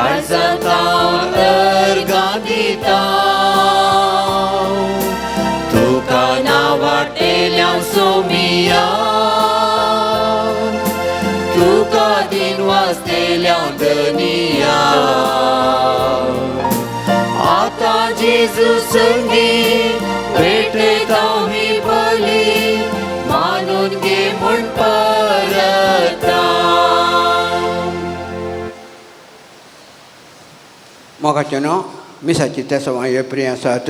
काळजांतावन अर्गां दिता तुका नांवाडटेल्या सोमिया तुका दिन वाजतेल्या दनिया आतां जेजू संगी भेटयता ही बली मानून घे म्हूण परता. मोगाचें न्हू मिसाची त्या सवाय प्रिय आसात.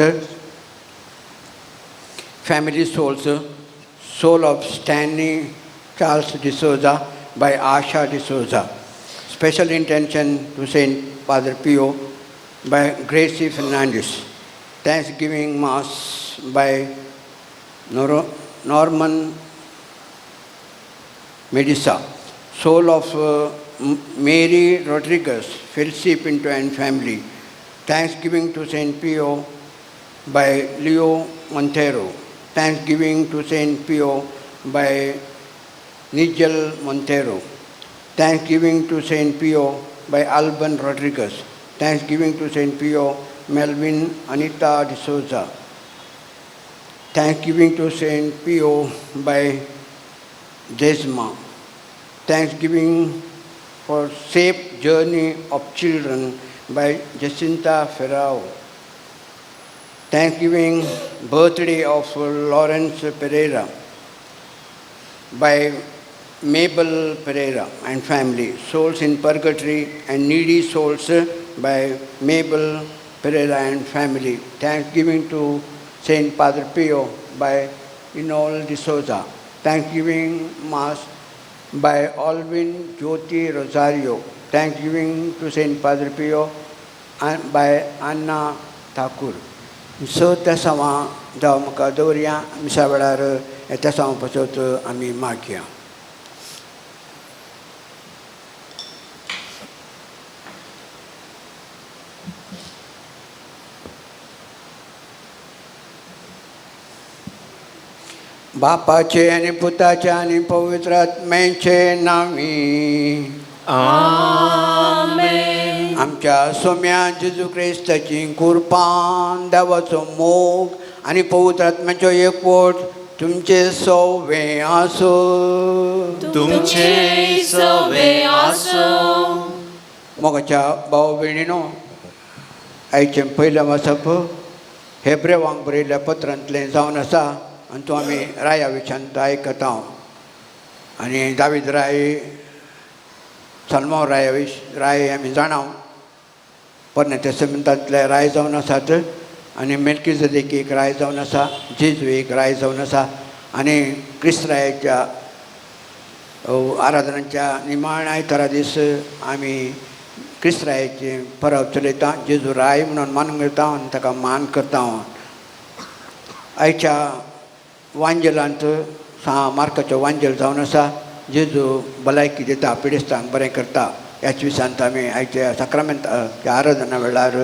Family souls, soul of Stanley Charles D'Souza by Asha D'Souza. Special intention to Saint Father Pio by Gracie Fernandes. Thanksgiving Mass by Norman Medisa. Soul of Mary Rodriguez, Felcy Pinto and family. Thanksgiving to Saint Pio by Leo Montero. Thanksgiving to Saint Pio by Nigel Montero. Thanksgiving to Saint Pio by Alban Rodriguez. Thanksgiving to Saint Pio, Melvin Anita D'Souza. Thanksgiving to Saint Pio by Desma. Thanksgiving for safe journey of children by Jacinta Ferrao. Thanksgiving birthday of Lawrence Pereira by Mabel Pereira and family. Souls in Purgatory and Needy Souls by Mabel Pereira and family. Thanksgiving to Saint Padre Pio by Inol D'Souza. Thanksgiving Mass by Alvin Jyoti Rosario. Thanksgiving to Saint Padre Pio by Anna Thakur. So त्या सवां जावं म्हाका दवरया मिसा वेळार त्या सवां पासत आमी मागया. बापाचे आनी पुताचे आनी पवित्र आत्म्याचे नांवी आमेन. आमच्या सोम्या जेजू क्रिस्ताची कुरपान, देवाचो मोग आनी पवित्र आत्म्याचो एकवट तुमचे सवे आसूं. तुमचे सवे आसूं. मोगाच्या भाव भयणीनो, आयचें पयलें वाचप हेब्रेवांक बरयल्ल्या पत्रांतलें जावन आसा आनी तो आमी राया विशांत आयकता. आनी दावीद राय, सलमाव राय राय आमी जाणा, पोरण्या तेस्तामेंतांतले राय जावन आसात आनी मेल्कीजेदेक एक राय जावन आसा, जेजू एक राय जावन आसा. आनी क्रिस्त रायाच्या आराधनाच्या निमाण आयतारा दीस आमी क्रिस्त रायाचें परब चलयता, जेजू राय म्हणून मानून घेता आनी ताका मान करता. आयच्या वांजेलांत सा मार्काचो वांजेल जावन आसा. जेजू भलायकी दिता, पिडेस्तांक बरें करता. ह्याच विशांत आमी आयच्या साक्रामेंत आराधना वेळार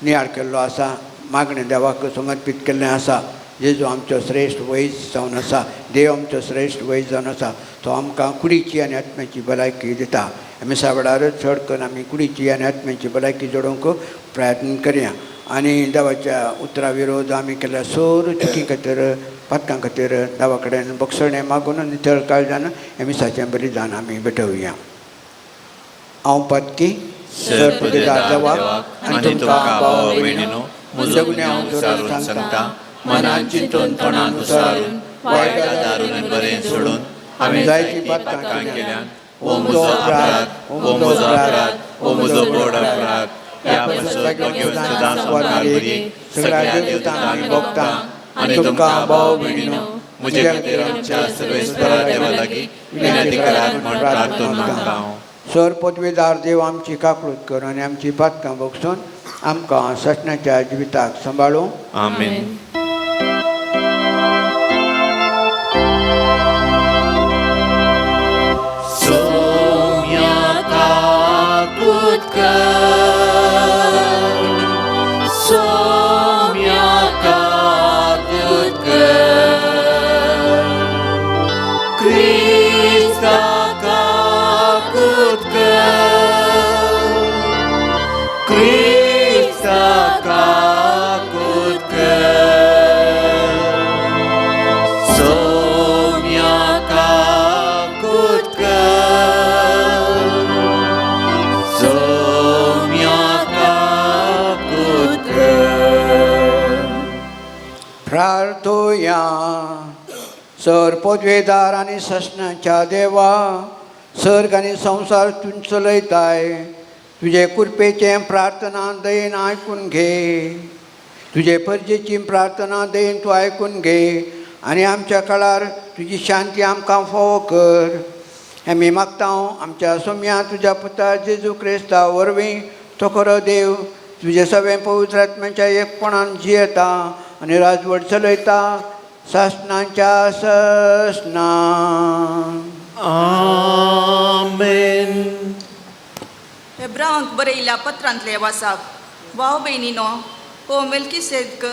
नियाळ केल्लो आसा. मागणें देवाक समर्पीत केल्लें आसा. जेजू आमचो श्रेश्ठ वैज जावन आसा, देव आमचो श्रेश्ठ वैज जावन आसा. तो आमकां कुडीची आनी आत्म्याची भलायकी दिता. मिसा वेळार चड करून आमी कुडीची आनी आत्म्याची भलायकी जोडोवंक प्रयत्न करया आनी देवाच्या उतरा विरोध आमी केल्ल्या सोर चुकी खातीर, पातकां खातीर देवा कडेन बक्षणें मागून नितळ काळजान ह्या मिसाचें बलिदान आमी भेटोवया. हांव पातकी सर पुजेदार देवाक आनी तुमकां भाव भयणीनो म्हजो गुन्यांव विचारून सांगता, मनान चिंतून तोंडान उसारून वायट आदारून आनी बरें सोडून हांवें जायतीं पातकां केल्यान. ओ म्हजो अपराध, ओ म्हजो अपराध, ओ म्हजो व्हड अपराध. ह्या पासत घेवन सदांच मुखार बरी सगळ्या देवतांक भोगता आनी तुमकां भाव भयणीनो म्हजे खातीर आमच्या सर्वेस्परा देवा लागीं विनंती करात म्हूण प्रार्थना मागता हांव. सर पदवीदार देव आमची काकळूत कर आनी आमची पातकां भोगसून आमकां ससण्याच्या जिविताक सांबाळूं. आमेन. सोम्या काकूत कर, सोम्या काकूत कर, क्रिस्ता काकूत कर, प्रार्थोया. सर पदवेदार आनी ससनाच्या देवा, सर्ग आनी संवसार तूं चलयताय. तुजे कृपेचें प्रार्थना दयेन आयकून घे. तुजे परजेची प्रार्थना दयेन तूं आयकून घे आनी आमच्या काळार तुजी शांती आमकां फावो कर. आमी मागता आमच्या सोम्या तुज्या पुता जेजू क्रिस्ता वरवीं. तो खरो देव तुजे सगळें पवित्र आत्म्याच्या एकपणान जियेता आनी राजवट चलयता सासणाच्या ससना. आमेन. हेब्रावांक बरयल्या पत्रांतले वासाप. भाव भयणीनो, हो मेल्कीसेदक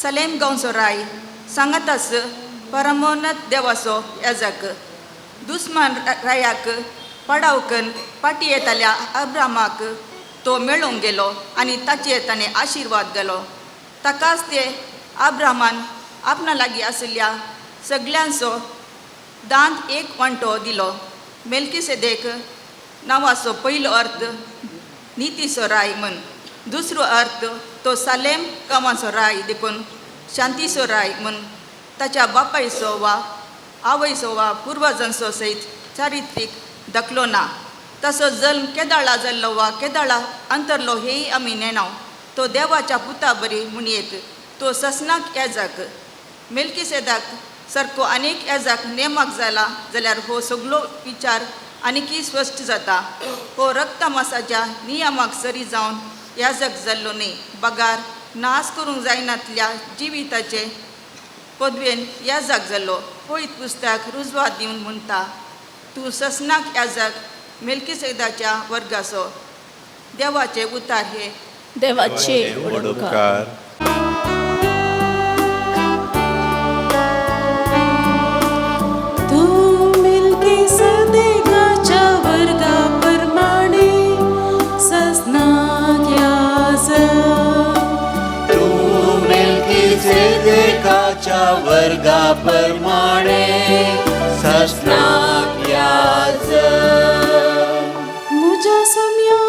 सलेम गांवचो राय सांगातास परमोन्नत देवाचो याजक दुस्मान रायाक पाडावकन पाटी येताल्या अब्रामाक तो मेळोवंक गेलो आनी ताचेर ताणें आशिर्वाद गेलो. ताकाच ते आब्रामान आपणा लागीं आशिल्ल्या सगल्यांचो दांत एक वांटो दिलो. मेल्कीसेदेक नांवाचो पयलो अर्थ नितीचो राय म्हण, दुसरो अर्थ तो सालेम गांवाचो राय देखून शांतीचो राय म्हण. ताच्या बापायचो वा आवयचो वा पुर्वजांचो सयत चारित्रीक दाखलो ना. तसो जल्म केदाळा जाल्लो वा केदाळा अंतरलो हेय आमी नेणाव. तो देवाच्या पुता बरी म्हणयेत. तो ससनाक याजक मेल्कीसेदाक सारको आनीक याजक नेमाक जाला जाल्यार हो सगलो विचार आनीकय स्पश्ट जाता. हो रक्तमासाच्या नियमाक सरी जावन याजक जाल्लो न्ही, बगार नाश करूंक जायनातल्या जिविताचे पदवेन याजक जाल्लो. पयत पुस्तक रुजवात दिवन म्हणटा, तूं ससनाक याजक मेल्कीसेदाच्या वर्गाचो. देवाचे उतार हे देवाचे व्हड उपकार. उपकार. तूं मेल्कीसेदेकाच्या वर्गा प्रमाणे सजनाक याजक. तूं मेल्कीसेदेकाच्या वर्गा प्रमाणे ससनाक याजक. म्हज्या सम्या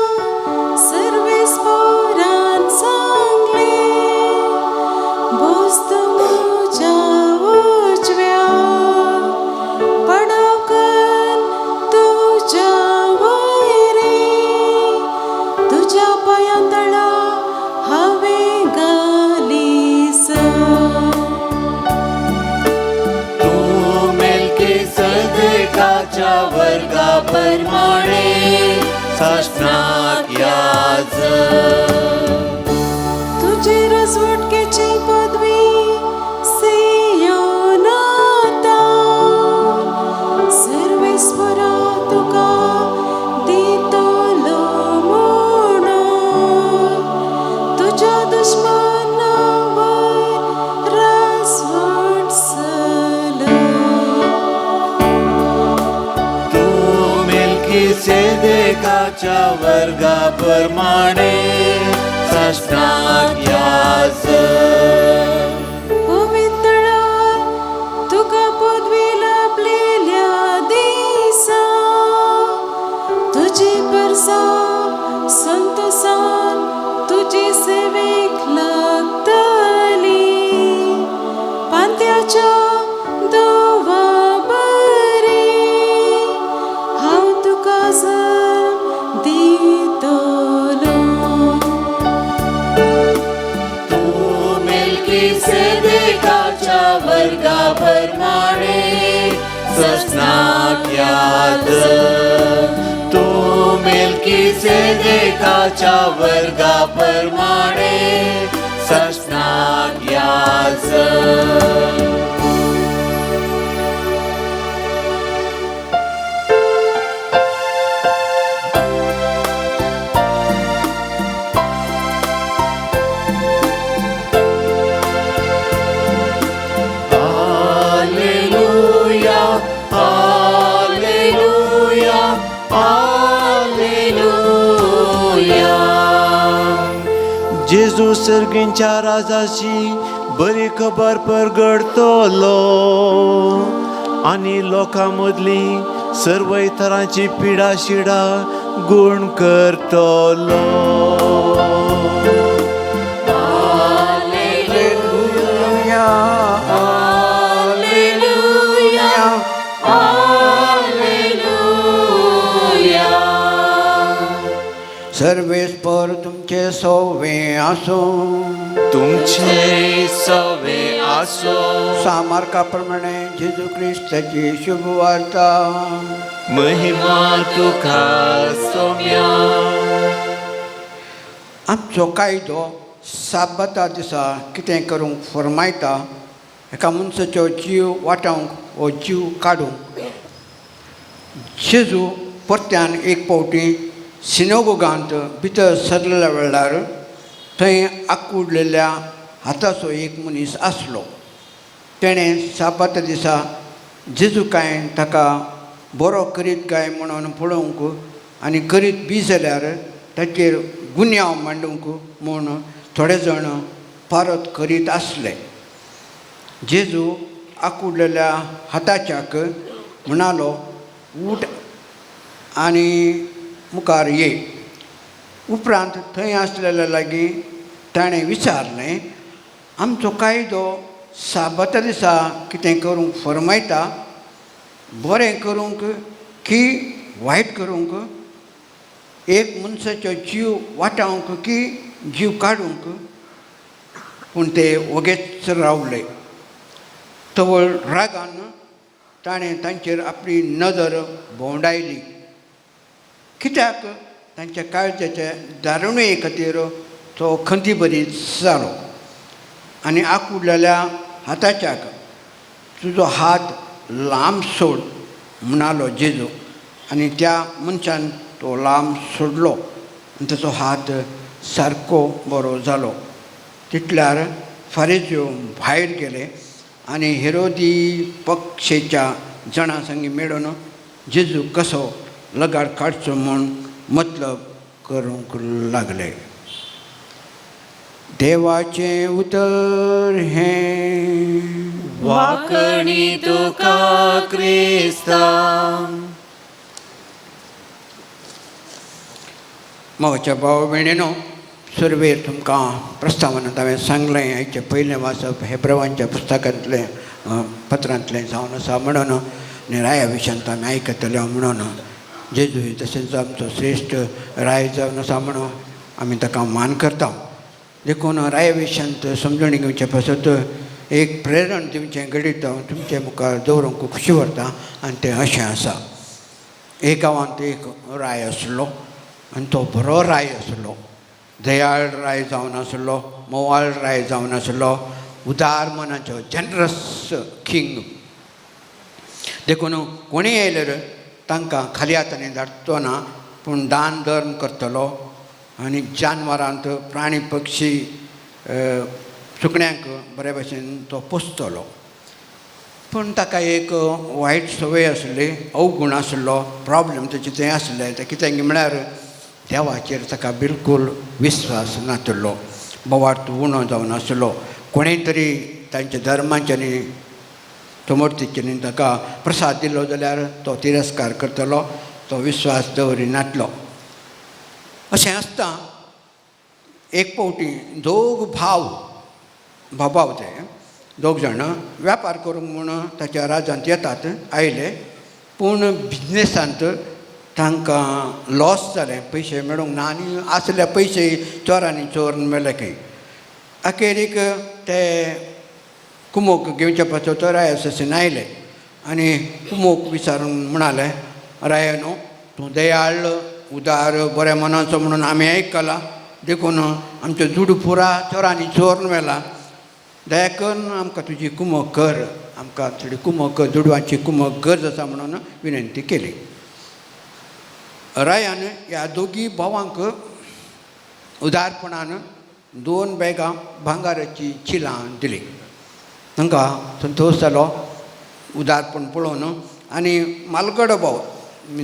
सर्वेस्पोरान सांगलें, बोस तूं म्हज्या उजव्या पडावकन तुज्या वयरी तुज्या पांयां तळा हांवें घालीस. तूं मेल्कीसेदेकाच्या वर्गा प्रमाणे ससनाक याजक. तुजे रजवटकेची पदवी सियोनाता सर्वेस्परा तुका दितलो म्हणून तुज्या दुश्मनावर राजवट चलय. तूं मेल्कीसेदेकाच्या वर्गा प्रमाणे ससनाक याजक. पवित्रळार तुका पदवी लाभलेल्या दिसा तुजी परसा संतोसान तुजी सेवेक लागतली पांत्याच्या दोवा बरी हांव तुका जल्म दितलो. तूं मेल्कीसेदेकाच्या वर्गा प्रमाणे ससनाक याजक. तूं मेल्कीसेदेकाच्या वर्गा प्रमाणे ससनाक याजक. Alleluia, Alleluia, Alleluia. जेजू सर्गींच्या राजाची बरी खबर परगडतलो आनी लोकां मदली सर्वय तरांची पिडा शिडा गुण करतलो. Alleluia. सवे आसूं. तुमचे सवे आसो. सामार्का प्रमाणे जेजू क्रिस्ताची शुभवार्ता. महिमा तुका सोम्या. आमचो कायदो साबाता दिसा कितें करूंक फरमायता, एका मनशाचो जीव वाटावंक वो जीव काडूंक? जेजू परत्यान एक फावटी सिनोगोगांत भितर सरलेल्या वेळार थंय आकुडलेल्या हाताचो एक मनीस आसलो. तेणें साबाता दिसा जेजू कांय ताका बरो करीत काय म्हणून पळोवंक आनी करीत बी जाल्यार ताचेर गुन्यांव मांडूंक म्हूण थोडे जाण पारत करीत आसले. जेजू आकुडलेल्या हाताच्याक म्हणालो, उठ आनी मुखार ये. उपरांत थंय आसलेल्या लागीं ताणें विचारलें, आमचो कायदो साबाता दिसा कितें करूंक फरमायता, बरें करूंक की वायट करूंक, एक मनशाचो जीव वाटावंक की जीव काडूंक? पूण ते वोगेच रावले. तवळ रागान ताणें तांचेर आपली नदर भोंवडायली, कित्याक तांच्या काळजाचे दारुणे खातीर तो खंती बरी जालो आनी आकुडलेल्या हाताच्याक तुजो हात लांब सोड म्हणालो जेजू. आनी त्या मनशान तो लांब सोडलो आनी ताचो हात सारको बरो जालो. तितल्यार फारीज्यो भायर गेले आनी हेरोदी पक्षेच्या जाणां संगी मेळून जेजू कसो लगाड काडचो म्हूण मतलब करूंक लागले. देवाचें उतर हें. वाकणी तुका क्रिस्ता. मोगाच्या भाव भयणीनो, सुरवेर तुमकां प्रस्तावनांत हांवें सांगलें, आयचें पयलें वाचप हेब्रवांच्या पुस्तकांतलें पत्रांतलें जावन आसा म्हणून आनी राया विशयांत आमी आयकतले म्हणून, जेजू तशेंच आमचो श्रेश्ठ राय जावन आसा म्हणून आमी ताका मान करता. देखून राया विशयांत समजणी घेवचे पासत एक प्रेरण दिवचें घडीत हांव तुमचे मुखार दवरूंक खुशी व्हरता आनी तें अशें आसा. एक गांवांत एक राय आसलो आनी तो बरो राय आसलो, दयाळ राय जावन आसलो, मोवाळ राय जावन आसलो, उदार मनाचो, जनरस किंग. देखून कोणीय आयल्यार तांकां खाली हातांनी धाडचो ना, पूण दान धर्म करतलो आनी जानवरांत प्राणी पक्षी सुकण्यांक बरे भशेन तो पोसतलो. पूण ताका एक वायट संवय आसली, अवगूण आसलो, प्रॉब्लम ताचें तें आसलें. तें कितें म्हळ्यार देवाचेर ताका बिलकूल विस्वास नाशिल्लो, बोवार्थ उणो जावन आसलो. कोणें तरी तांच्या धर्माच्यांनी चमोर्तीच्यांनी ताका प्रसाद दिलो जाल्यार तो तिरस्कार करतलो, तो विस्वास दवरिनातलो. अशें आसता एक फावटी दोग भाव भाव ते दोग जाण व्यापार करूंक म्हूण ताच्या राजांत येतात आयले, पूण बिजनेसांत तांकां लॉस जालें, पयशे मेळूंक ना आनी आसले पयशे चोरांनी चोरून मेले खंय. अखेरीक ते कुमोक घेवचे पासत राया ससेन आयले आनी कुमोक विचारून म्हणाले, राया न्हू तूं दयाळ उदार बऱ्या मनाचो म्हणून आमी आयकलां, देखून आमचो दुडू पुरा चोरांनी चोरून व्हेला, दया करून आमकां तुजी कुमक कर, आमकां थोडी कुमक दुडवांची कुमक गरज आसा म्हणून विनंती केली. रायान ह्या दोगी भावांक उदारपणान 2 बॅगां भांगाराची चिलां दिली. तांकां संतोश जालो उदारपण पळोवन. आनी मालगडो भाव,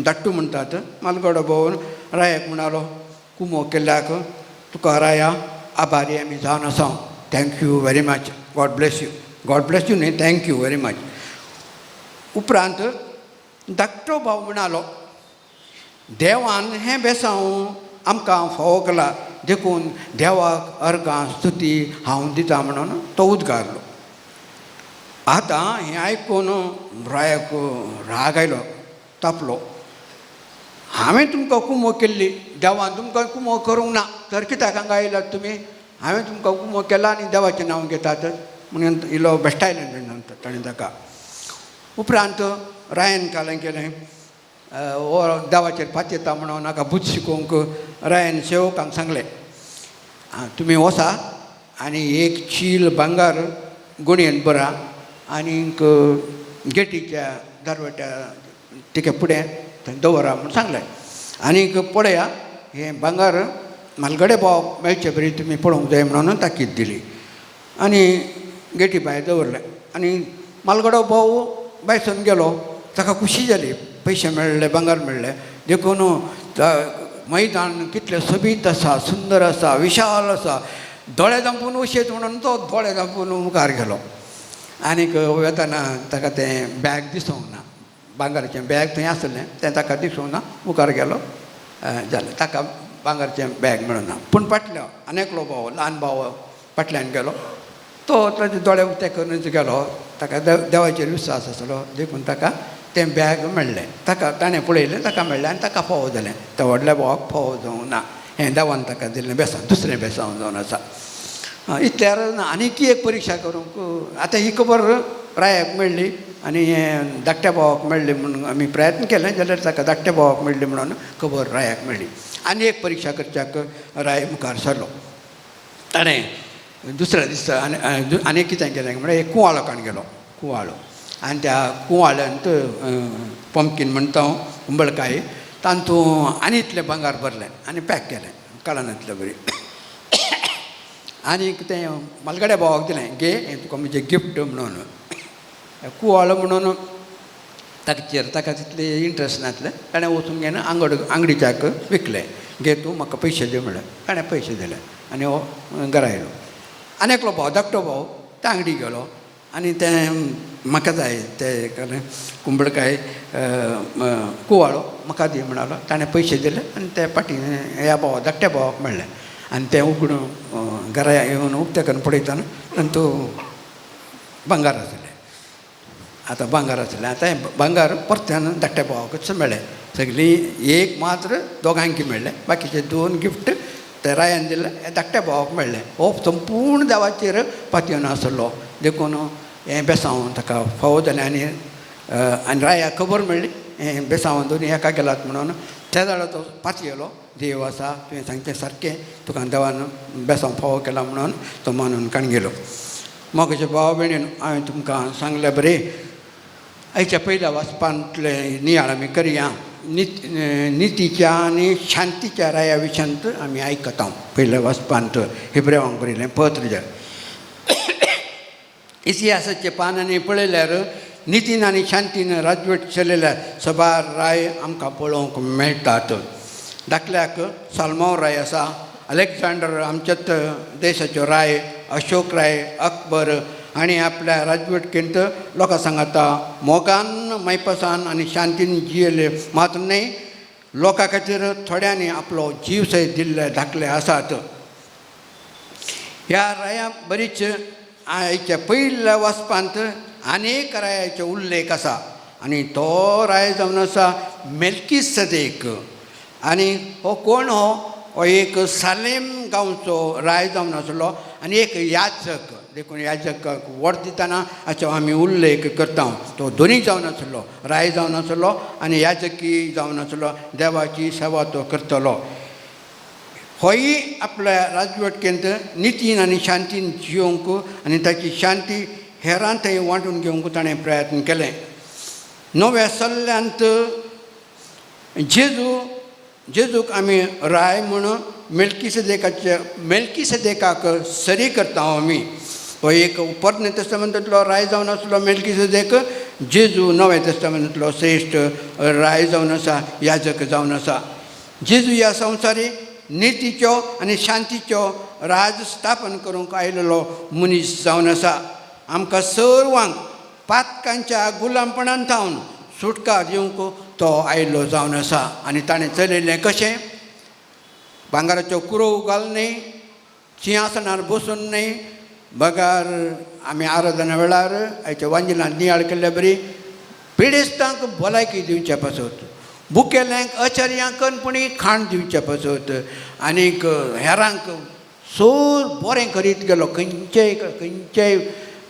धाट्टू म्हणटात, मालगडो भाव रायाक म्हणालो, कुमो केल्ल्याक तुका राया आभारी आमी जावन आसा, thank you very much, God bless you. God bless you न्ही, thank you very much. उपरांत धाकटो भाव म्हणालो, देवान हें बेसांव आमकां फावो केला, देखून देवाक अर्गां स्तुती हांव दिता म्हणून तो उद्गारलो. आतां हें आयकून रायाक राग आयलो, तापलो. हांवें तुमकां कुमो केल्ली, देवान तुमकां कुमो करूंक ना, तर कित्याक हांगा आयलात तुमी? हांवें तुमकां कुमो केला आनी देवाचें नांव घेतात म्हणून इलो बेश्टायलें नंतर ताणें ताका. उपरांत रायान कालें केलें, हो देवाचेर पातयेता म्हणून नाका बूद शिकोवंक रायान सेवकांक सांगलें, तुमी वसा आनी एक चील भांगर गुणयेन बरा आनीक गेटीच्या दरवट्या तिका फुडें थंय दवरा म्हूण सांगलें. आनीक पळया हें भांगर म्हालगडे भाव मेळचे बरी तुमी पळोवंक जाय म्हणून ताकीद दिली आनी गेटी भायर दवरलें. आनी म्हालगडो भाव भायसून गेलो, ताका खुशी जाली, पयशे मेळ्ळे, भांगर मेळ्ळें. देखून मैदान कितलें सोबीत आसा, सुंदर आसा, विशाल आसा, दोळे धांपून वशेत म्हणून तो दोळे धांपून मुखार गेलो. आनीक वेतना ताका तें बॅग दिसूंक ना, भांगराचें बॅग थंय आसलें तें ताका दिसूंक ना, मुखार गेलो जालें, ताका भांगराचें बॅग मेळना. पूण फाटल्या आनी एकलो भाव, ल्हान भाव फाटल्यान गेलो, तो ताजे दोळे उक्ते करूनच गेलो, ताका देवाचेर विश्वास आसलो देखून ताका तें बॅग मेळ्ळें. ताका ताणें पळयलें, ताका मेळ्ळें आनी ताका फावो जालें. त्या व्हडल्या भावाक फावो जावंक ना हें देवान ताका दिल्लें बेसांव, दुसरें बेसांव जावन आसा. इतल्यार आनीक एक परिक्षा करूंक आतां ही खबर रायाक मेळ्ळी आनी हें धाकट्या भावाक मेळ्ळी म्हणून आमी प्रयत्न केलें जाल्यार ताका धाकट्या भावाक मेळ्ळी म्हणून खबर रायाक मेळ्ळी. आनी एक परिक्षा करच्याक राय मुखार सरलो. ताणें दुसऱ्या दिसा आनी आनी कितें केलें म्हळ्यार एक कुंवाळो काडून गेलो, कुंवाळो, आनी त्या कुंवाळ्यांत पंपकीन म्हणटा हांव, कुंबळकाय, तातूंत आनी इतलें भांगर भरलें आनी पॅक केलें कळनातलें बरी. आनीक तें म्हालगड्या भावाक दिलें, घे हें तुका म्हजें गिफ्ट म्हणून. कुंवाळो म्हणून ताचेर ताका तितले इंट्रस्ट नासलें, ताणें वचून घेवन आंगडीच्याक विकलें, घे तूं म्हाका पयशे दी म्हणलें. ताणें पयशे दिले आनी हो घरा आयलो. आनी एकलो भाव, धाकटो भाव, त्या आंगडी गेलो आनी तें म्हाका जाय तें कुंबळकाय कुवाळो म्हाका दी म्हणालो. ताणें पयशे दिले आनी ते फाटीं ह्या भावा, धाकट्या भावाक मेळ्ळें. आनी तें उगडून घरा येवन उक्तें करून पळयतना तातूंत भांगर आसलें. आतां भांगर आसलें, आतां हें भांगर परत्यान धाकट्या भावाकूच मेळ्ळें. सगळीं एक मात्र दोगांकी मेळ्ळें, बाकीचे दोन गिफ्ट ते रायान दिलें, हें धाकट्या भावाक मेळ्ळें. हो संपूर्ण देवाचेर पातयेवन आसलो देखून हें बेसांव ताका फावो जालें. आनी आनी रायाक खबर मेळ्ळी हें बेसांव दोनी एका गेलात म्हणून. त्या जाल्यार तो पातयेलो, देव आसा तुवें सांगचें सारकें, तुका देवान बेसांव फावो केला म्हणून तो मानून काण गेलो. मोगाचे भाव भयणीन, हांवें तुमकां सांगलें बरें आयच्या पयल्या वाचपांतलें नियाळ आमी करया. नितीच्या आनी शांतीच्या राया विशयांत आमी आयकता. पयल्या वाचपांत हिब्रेवांक बरयलें पत्र. इतिहासाचे पानांनी पळयल्यार नितीन आनी शांतीन राजवट चलयल्या सबार राय आमकां पळोवंक मेळटात. दाखल्याक साल्मांव राय आसा, अलेक्झांडर आमच्याच देशाचो राय, अशोक राय, अकबर आनी आपल्या राजवटकेंत लोकां सांगाता मोगान, मायपासान आनी शांतीन जियेले मात न्हय, लोकां खातीर थोड्यांनी आपलो जीव सयत दिल्ले दाखले आसात. ह्या राया बरीच आयच्या पयल्या वाचपांत अनेक रायाचो उल्लेख आसा आनी तो राय जावन आसा मेल्कीसदेक. आनी हो कोण? हो एक सालेम गांवचो राय जावन आसलो आनी एक याचक. देखून याचकाक वट दितना हाचो आमी उल्लेख करता. तो दोनी जावन आसलो, राय जावन आसलो आनी याचकी जावन आसलो, देवाची सेवा तो करतलो. होय आपल्या राजवटकेंत नितीन आनी शांतीन जियोवंक आनी ताची शांती हेरां थंय वांटून घेवंक ताणें प्रयत्न केलें. नव्या सल्ल्यांत जेजूक आमी राय म्हूण मेल्कीसदेकाक सरी करता आमी. हो एक पोरणे तेस्तामेंतांतलो राय जावन आसलो मेल्कीसदेक, जेजू नव्या तेस्तामेंतांतलो श्रेश्ठ राय जावन आसा, याजक जावन आसा. जेजू ह्या संवसारी नितीचो आनी शांतीचो राज स्थापन करूंक आयलेलो मनीस जावन आसा. आमकां सर्वांक पातकांच्या गुलामपणान थावन सुटका दिवंक तो आयलो जावन आसा. आनी ताणें चलयलें कशें? भांगराच्यो कुरोव घाल न्हय, शिंयासनार बसून न्हय, बगार आमी आराधना वेळार आयच्या वांजिलांत नियाळ केल्ल्या बरी पिडेस्तांक भलायकी दिवचे पासत, भुकेल्यांक अचर्यांक कनपणी खाण दिवचें पासत आनीक हेरांक सोर बरें करीत गेलो. खंयचेय खंयचेय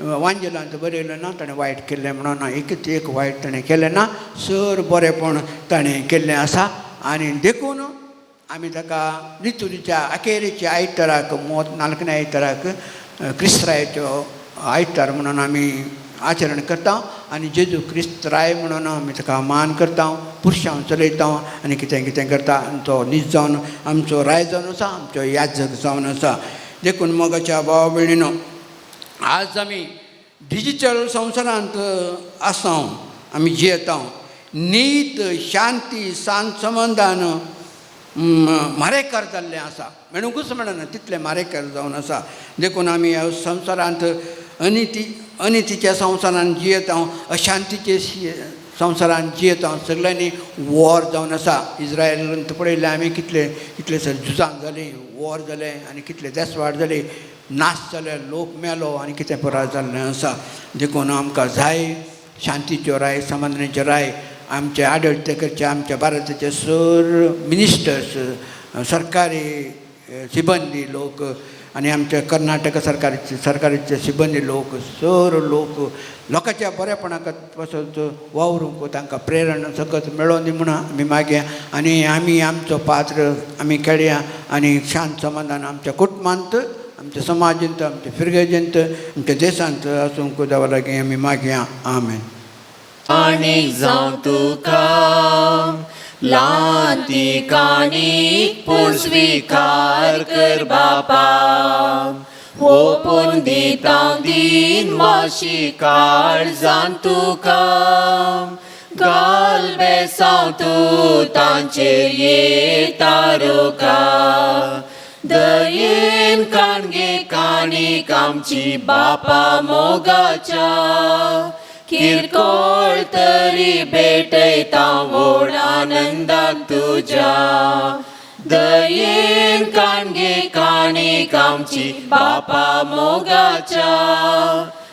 वांजेलांत बरयलें ना ताणें वायट केल्लें म्हणून ना, एकच एक वायट ताणें केलें ना, सर बरेंपण ताणें केल्लें आसा. आनी देखून आमी ताका रितुरीच्या अखेरीच्या आयताराक मोत नालकण्या आयताराक क्रिस्त्रायचो आयतार म्हणून आमी आचरण करता आनी जेजू क्रिस्त राय म्हणून आमी ताका मान करता, पुरशांव चलयता आनी कितें कितें करता. आनी तो नीज जावन आमचो राय जावन आसा, आमचो याजक जावन आसा. देखून मोगाच्या भाव भयणीनो, आज आमी डिजिटल संवसारांत आसा, आमी जियेता. नीत शांती सांत संबंदान मारेकार जाल्लें आसा, म्हणूंकूच मेळना तितलें मारेकार जावन आसा. देखून आमी ह्या संवसारांत अनिती अनितीच्या संवसारांत जियेता, अशांतीचे संवसारांत जियेता. सगळ्यांनी वॉर जावन आसा. इज्रायलांत पळयलें आमी कितले कितले सर झुजां जालीं, वॉर जालें आनी कितले देसवाड जाली, नाश जाले, लोक मेलो आनी कितें पुराय जाल्लें आसा. देखून आमकां जाय शांतीच्यो राय, समाधानाच्यो राय. आमचे आडळते करचे आमच्या भारताचे सर मिनिस्टर्स, सरकारी सिबंदी लोक आनी आमच्या कर्नाटक सरकाराचे सरकाराचे सिबंदी लोक, सर लोक लोकांच्या बरेपणाक पासत वावरूंक तांकां प्रेरणा सकत मेळोन दी म्हणून आमी मागया. आनी आमी आमचो पात्र आमी खेळया आनी शांत समाधान आमच्या कुटुंबांत, आमच्या समाजांत, आमच्या फिरगेजेंत, आमच्या देशांत आसूंक देवा लागीं आमी मागया. आमेन. काणीक जावं तुका ल्हान ती काणीक, पूण स्विकार कर बापा. ओपून दिता दीन माशी काळजान तुका, घाल बेसांव तूं तांचेर येता रोका. दयेन काणगे काणीक आमची बापा मोगाच्या, किरकोळ तरी भेटयता व्हड आनंदाक तुज्या. दयेन काणगे काणीक आमची बापा मोगाच्या,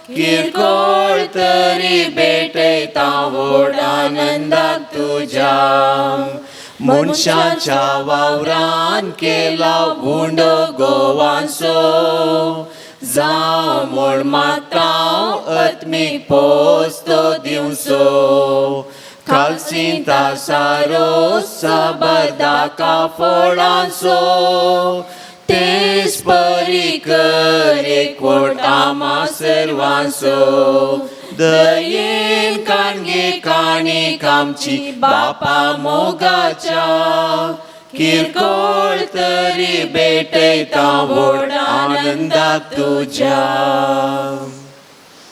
किरकोळ तरी भेटयता व्हड आनंदाक तुज्या. मनशाच्या वावरान केला उंडो गोवांचो, जावं म्हूण मागता आत्मीक पोस्तो दिवचो. खालसिंता सारो साबार दाका फळांचो, तेच परी कर एकवट आमा सर्वांचो. दयेन काणगे काणीक आमची बापा मोगाच्या, किरकोळ तरी भेटयता व्हड आनंदाक तुज्या.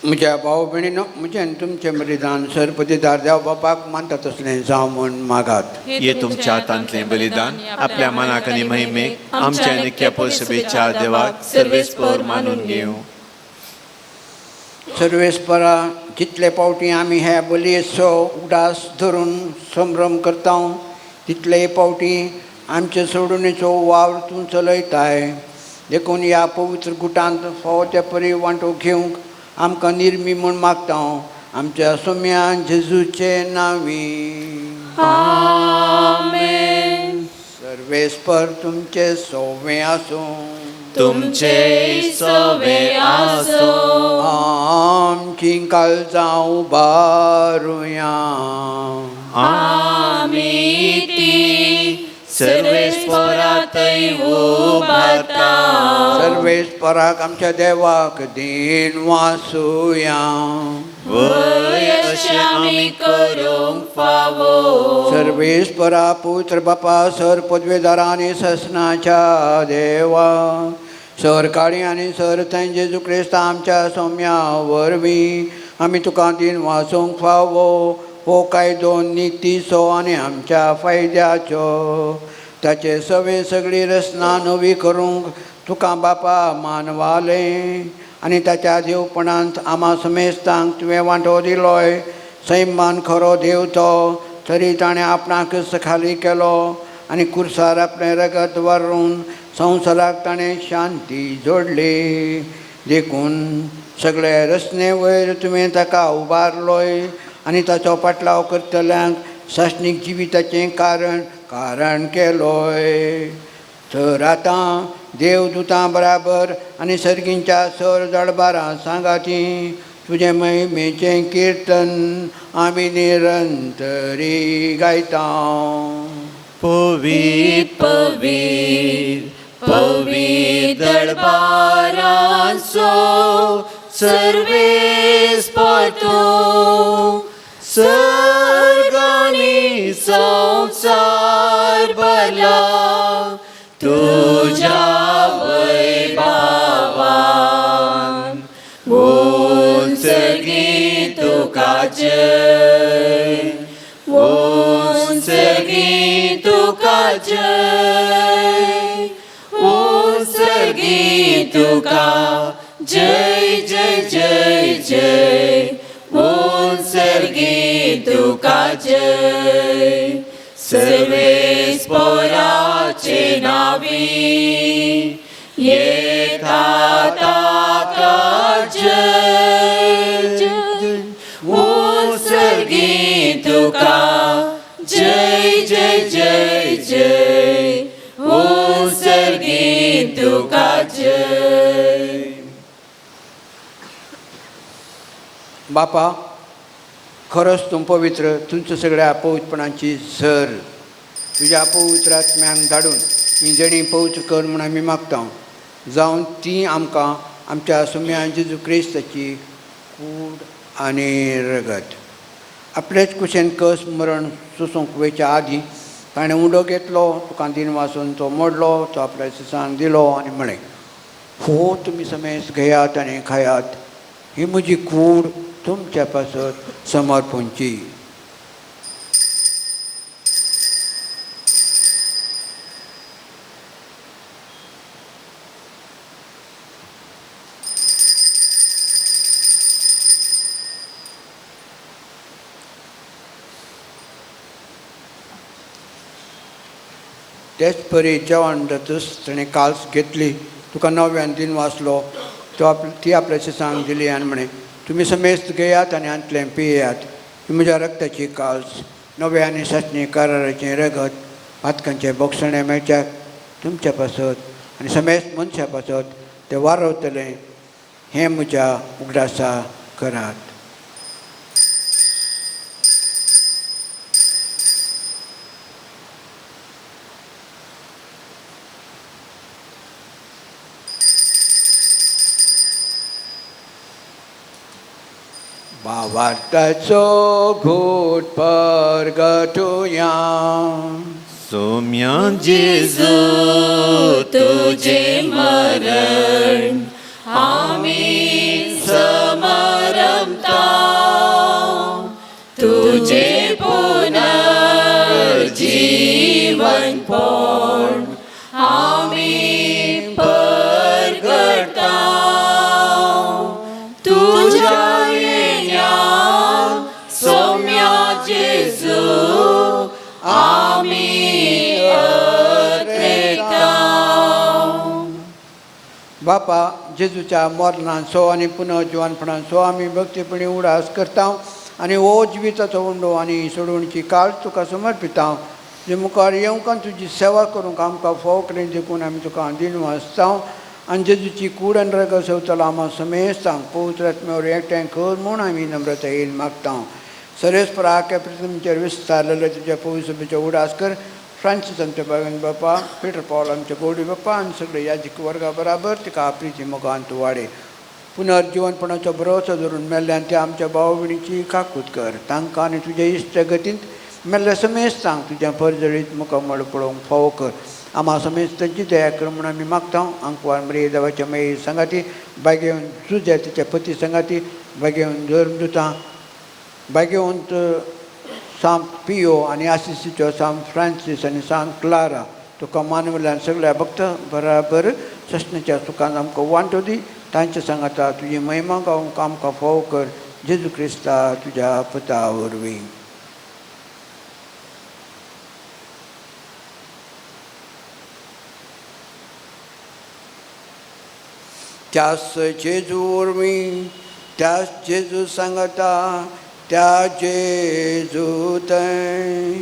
म्हज्या भाव भयणीनो, म्हजें आनी तुमचें बलिदान सरपतीदार देव बापाक मानता तसलें जावं म्हूण मागात. हे तुमच्या हातांतलें बलिदान आपल्या मनाक आनी महिमेक आमच्या निक्या पसबेच्या देवाक सर्वेस्पर मानून घेवं. सर्वेस्परा, जितले फावटी आमी ह्या बलयेचो उगडास धरून संभ्रम करता, तितले फावटी आमचे सोडणेचो वावर तूं चलयताय. देखून ह्या पवित्र गुटांत फावो त्या परी वांटो घेवंक आमकां निर्मी म्हूण मागता, आमच्या सोम्या जेजूचे नांवी. आमेन. सर्वेस्पर तुमचे सोवे आसूं. तुमचे सवे आसूं. आमची काळजां उबारुया. आमी ती सर्वेस्परातय उबारता. सर्वेस्पराक आमच्या देवाक दीन वासुया. वय अशें आमी करूंक फावो. सर्वेस्परा पुत्र बापा सर पदवेदारा आनी ससनाच्या देवा, सर काळी आनी सर थंय जेजू क्रिस्ता आमच्या सोम्या वरवीं आमी तुका दीन वासूंक फावो. हो कायदो नितीचो आनी आमच्या फायद्याचो, ताचे सवे सगळी रचना नवी करूंक तुका बापा मानवालें आनी ताच्या देवपणांत आमा समेस्तांक तुवें वांटो दिलोय. सैमान खरो देव तो, तरी ताणें आपणाकच खाली केलो आनी कुर्सार आपलें रगत वारून संवसाराक ताणें शांती जोडली. देखून सगळे रचने वयर तुवें ताका उबारलोय आनी ताचो पाटलाव करतल्यांक सासणीक जिविताचें कारण कारण केलोय. तर आतां देवदूतां बराबर आनी सर्गींच्या सर दळबारां सांगाती तुजें महिमेचें किर्तन आमी निरंतरी गायता. पवित्र पवित्र पवित्र दरबाराचो सर्वेस्पर तूं सर्गांनी संवसार भरला तुज्या वैभवान. उंचगी तुका जय, उंचगी तुका जय, उंचगी तुका जय जय जय जय, उंचगी तुका जय. सर्वेस्पराचे नावी येता ताका जय, उंचगी तुका जय जय जय जय, उंचगी तुका जय. बापा खरोच तूं पवित्र, तुमच्या सगळ्या पवित्रपणाची सर तुज्या पवित्र आत्म्यांक धाडून ही जणी पवित्र कर म्हूण आमी मागता, जावन ती आमकां आमच्या सुम्या जेजू क्रिस्ताची कूड आनी रगत. आपलेच कुशेन कस मरण सोसूंक वयच्या आदीं ताणें उंडो घेतलो, तुका दिन वासून तो मोडलो, तो आपल्या सिसांक दिलो आनी म्हळें, हो तुमी समेस घेयात आनी खायात, ही म्हजी कूड तुमच्या पासत समर्पणची. तेच परी जेवण जातच ताणें काल्स घेतली, तुका नव्यान दिन वाचलो, तो ती आपल्या शिसांक दिली आनी म्हळें, तुमी समेस्त घेयात आनी हांतलें पियेयात, ही म्हज्या रक्ताची काल्स, नव्या आनी सासणी कराराचें रगत, पातकांचें बोगसणें मेळच्याक तुमच्या पासत आनी समेस्त मनशां पासत तें वारवतलें, हें म्हज्या उगडासा करात. भावार्थाचो घोट परगटुया. सोम्या जेजू तुझे मरण आमी समरमता, तुझे पुनर्जीवन पण आमी परगटा, तुझ्या येण्या सोम्या जेजू आमी अत्रेता. बापा जेजूच्या मरणाचो आनी पुनर्जिवनपणाचो आमी भक्तीपणी उडास करता आनी हो जिविताचो उंडो आनी सोडवणची काळ तुका समर्पिता, जे मुखार येवंक आनी तुजी सेवा करूंक आमकां फावो केली देखून आमी तुका दिन वाचता आनी जेजूची कूड आनी रगत सवतलो आमा समेस्तांक पवित्र आत्म्यावर एकठांय कर म्हूण आमी नम्रतायेन मागता. सरेस्परा आख्या पृथ्वीचेर विस्तारलेले तुज्या पवित्र सभेचो उडास कर. फ्रांसीस आमच्या बागन बापा, पिटर पावल आमच्या गोडी बापा आनी सगळे याजिक वर्गा बराबर तिका आपलीची मोगान तूं वाडय. पुनर्जिवनपणाचो भरोसो धरून मेल्ल्यान त्या आमच्या भाव भयणीची काकूत कर, तांकां आनी तुज्या इश्ट गतींत मेल्ल्या समेस्तांक तुज्या परजळीत मुखामळ पळोवंक फावो कर. आमा समेस्तांची दया कर म्हूण आमी मागता. आंकवार मरे देवाच्या माई सांगाती, बागेवन तुज्या तिच्या पती सांगाती, बागेवन धर्मदुतां, बागेवंत सांत पियो आनी आसिसीचो सांत फ्रांसीस आनी सांत क्लारा, तुका मानवल्यान सगळ्या भक्त बराबर ससण्याच्या सुखान आमकां वांटो दी. तांच्या सांगाता तुजी महिमा गावंक आमकां फावो कर, जेजू क्रिस्ता तुज्या पुता वरवीं. त्यास जेजू वरवीं, त्यास जेजू सांगाता, त्या जेजू थंय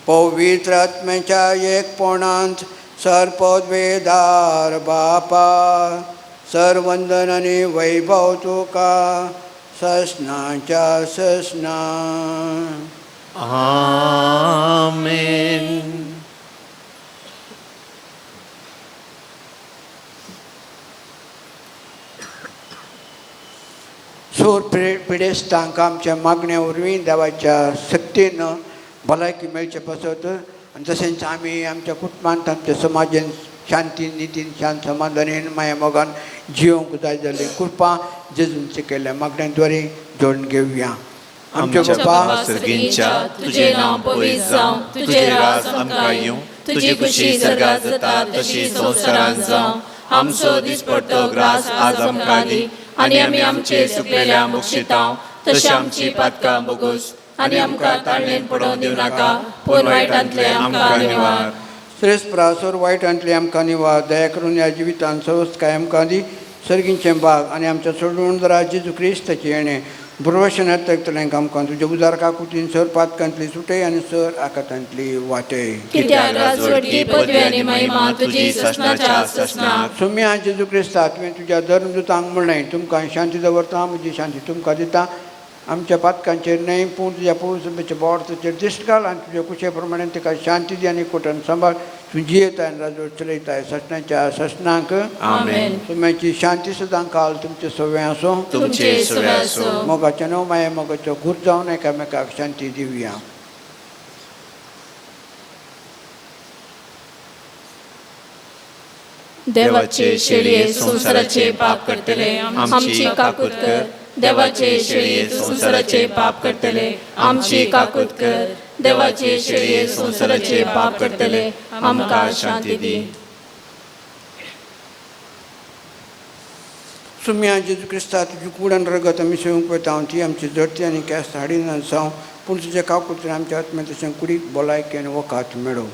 पवित्र आत्म्याच्या एकपणांत सर्पद्वेदार बापा सरवंदन आनी वैभव तुका ससनाच्या ससना. आमेन. सूर पिडेस्तांक आमच्या मागण्या वरवीं देवाच्या शक्तीन भलायकी मेळचे पासत आनी तशेंच आमी आमच्या कुटुंबांत आमच्या समाजान शांती नितीन शांत समाधानेन माया मोगान जियोंक जाय जाल्ली कृपा जेजून केल्ल्या मागण्यांद्वारे जोडून घेवया. आमच्या बाबा सर्गींच्या तुझे नांव पवित्र जावं, तुझे राज आमकां येवं, तुजी खुशी सर्गात जाता तशी संवसारांत जावं. आमचो दिसपट्टो ग्रास आज आमकां दी आनी आमी आमचे सुकलेल्या मुक्षितांव तशी आमची पातकां बोगोस आनी आमकां ताळणेन पडोवन दिवं नाका, पूण वायटांतले आमकां निवार. श्रेष्ठ प्रासोर वायटांतले आमकां निवार. दया करून ह्या जिवितान सवस्तकाय आमकां दी. सर्गींचें बाग आनी आमच्या सोडून जेजू क्रिस्ताचें येणें बुरवशनात तकतल्यांक आमकां तुज्या उदार काकुतीन सर पातकांतली सुटय आनी सर आकातांतली वाटय. कित्याक राजवटी पदवी आनी महिमा तुजी ससनाच्या ससनाक. सोम्या जेजू क्रिस्ता तुवें तुज्या धर्मदूतांक म्हणलें तुमकां शांती दवरता म्हजी शांती तुमकां दिता. आमच्या पातकांचेर न्हय पूण तुज्या पुरुषाच्या बोवार्थाचेर दिश्ट घाल आनी तुज्या कुशे प्रमाणे तिका शांती दी आनी कोटन सांबाळ. तूं जियेताय आनी राजवट चलयताय ससनाच्या ससनाक. आमेन. तुमची शांती सदां काल तुमचे सगळें आसूं. तुमचे सगळें आसूं. मोगाचें न्हू माया मोगाचो घूट जावन एकामेकाक शांती दिवया. देवाचे शेळये संवसाराचे पाप करतले आमची काकूत कर. देवाचे शेळये संवसाराचे पाप करतले आमची काकूत कर. देवाचे शेळये संवसाराचे पाप करतले आमकां शांती दी. सुम्या जेजू क्रिस्ता तुजी कूड आनी रगत आमी सेवंक वता ती आमची जडती आनी केस हाडिना जावं पूण तुज्या काकुतीन आमच्या आत्म्या तशें कुडीक भलायकी आनी वखात मेळोवं.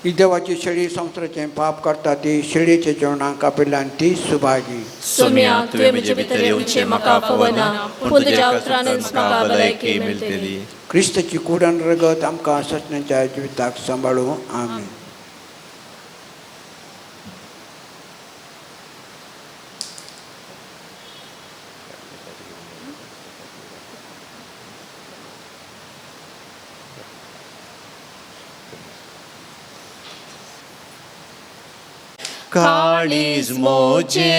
ही देवाची शेळी संवसाराचें पाप करता ती शेळीच्या जेवणाक कापिल्ल्यान ती सुभागी. सोम्या तुवें म्हजे भितर येवचें म्हाका फावना, पूण तुज्या उतरानच म्हाका भलायकी मेळटली. क्रिस्ताची कूड आनी रगत आमकां ससनाच्या जिविताक सांबाळूं. आमेन. काळीज मोजे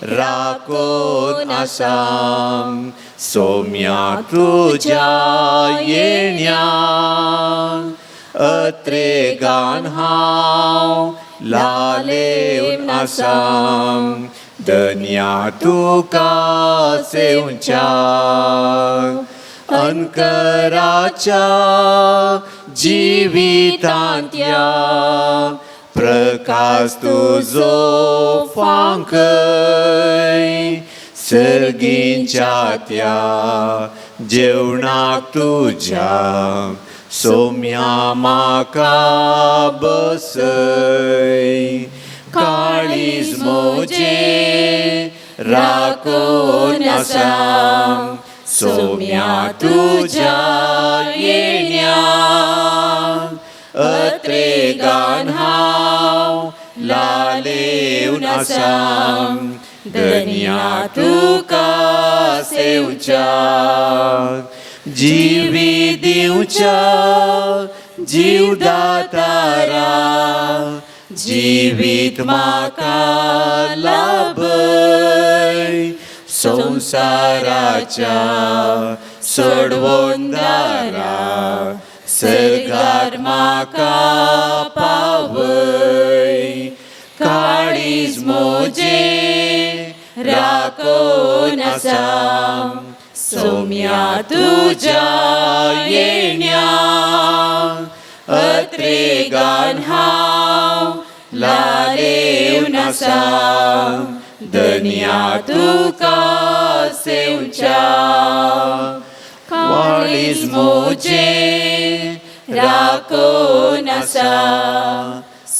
राखून आसा सोम्या तुज्या येण्या अत्रेगान हांव लालेवन आसा दन्या तुका सेवच्या अंकराच्या जिवितांत्या प्रकाश तुजो फांकय सर्गींच्या त्या जेवणाक तुज्या सोम्या म्हाका बसय. काळीज मोजे राखून आसा सोम्या तुज्या येण्या अत्रेगान हांव लालेवन आसा दन्या तुका सेवच्या जिवी दिवच्या जीवदातारा जिवीत म्हाका लाभय संवसाराच्या सोडवणदारा सर्गार म्हाका पावय. काळीज मोजे राखून आसा सोम्या तुज्या येण्या अत्रेगान हांव लालेवन आसा दन्या तुका सेवच्या. काळीज मोजे राखून आसा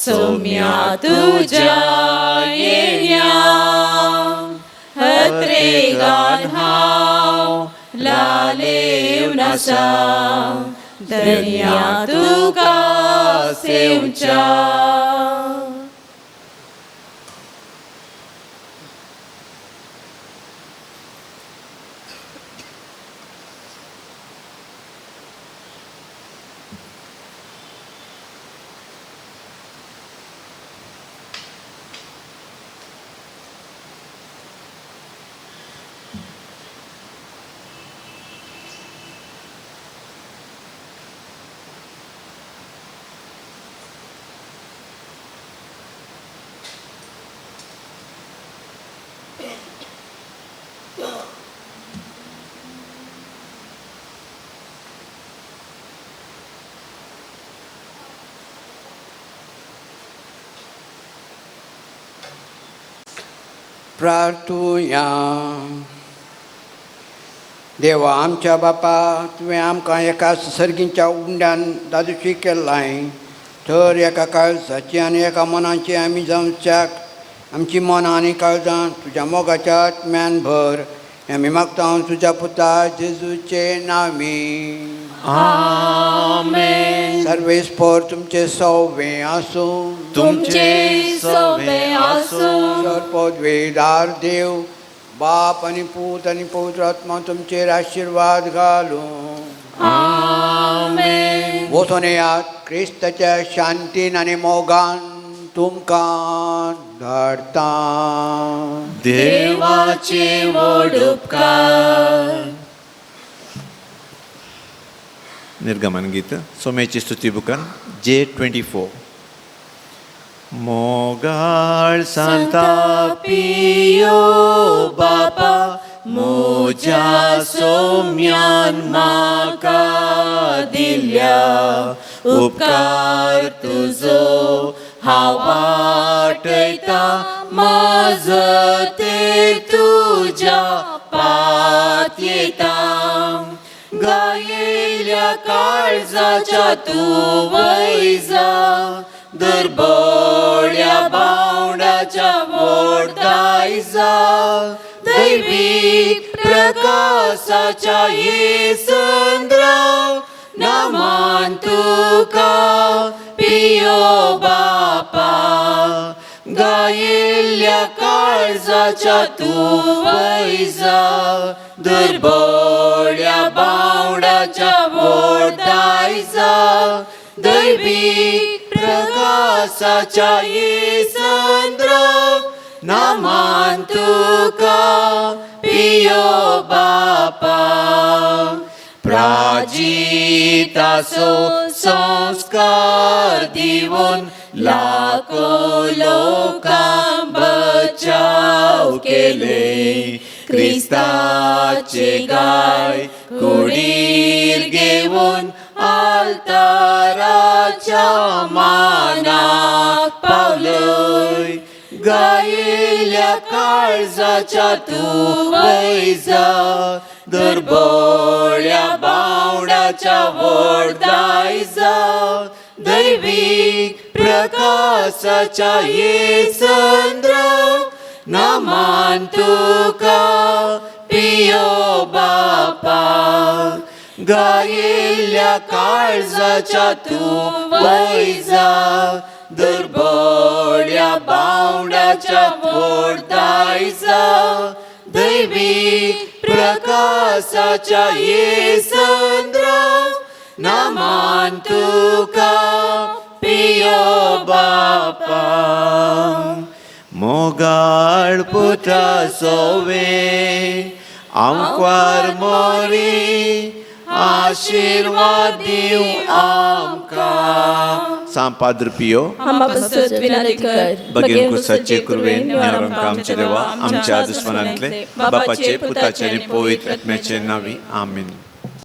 सोम्या तुज्या येण्या हत्रेगान हांव लालेवन आसा धन्या तुका सेवच्या. प्रार्थुया. देवा आमच्या बापा, तुवें आमकां एका सर्गीच्या उंड्यान दादोशी केलाय तर एका काळजाची आनी एका मनाची आमी जावच्याक आमची मनां आनी काळजां तुज्या मोगाच्या आत्म्यान भर. आमी मागता तुज्या पुता जेजूचे नामी. आमेन. सर्वेस्पर तुमचे सौवे आसूं. तुमचे सौवे आसूं. सर्वपदवेदार देव बाप आनी पूत आनी पवित्र आत्मा तुमचेर आशिर्वाद घालूं. आमेन. वचून येयात क्रिस्ताच्या शांतीन आनी मोगान तुमकां धाडटा. देवाचे व्हड उपकार. निर्गमन गीत सोम्याची स्तुती बुकान J24. मोगाळ सांता पियो बापा म्हज्या सोम्यान म्हाका दिल्या उपकार तुजो हांव वाटयता माजतेर तुज्या पातयेता. गायेल्या काळजाच्या तूं वैजा दुर्बोळ्या बावडाच्या वोड दायजा दैवीक प्रकाशाच्या येसंद्रा नामान तुका पियो बापा. गायेल्या काळजाच्या तूं वैजा दुर्बोळ्या बावडाच्या वोड दायजा दैवीक प्रकाशाच्या येसंद्रा नामान तुका पियो बापा. प्राजितासो संस्कार दिवन लाखो लोकां बचाव केले. क्रिस्ताचे गाय कुडीर घेवन आल्ताराच्या मानाक पावलय. गायेल्या काळजाच्या तूं वैजा दुर्बोळ्या बावडाच्या वोड दायजा दैवीक प्रकाशाच्या येसंद्रा नामान तुका पियो बापा. गायेल्या काळजाच्या तूं वैजा दुर्बोळ्या बावडाच्या वोड दायजा दैवीक प्रकाशाच्या येसंद्रा नामान तुका पियो बापा. मोगाळ पुता सोवे आमकार मोरी आशिर्वाद दिवं आमकां. सांग पाद्र पियो बगेन कुसाचे कुरवेन निवारण आमच्या देवा आमच्या दुस्मनांतले बापाचे पुताचे आनी पवित्र आत्म्याचे नांवी. आमेन.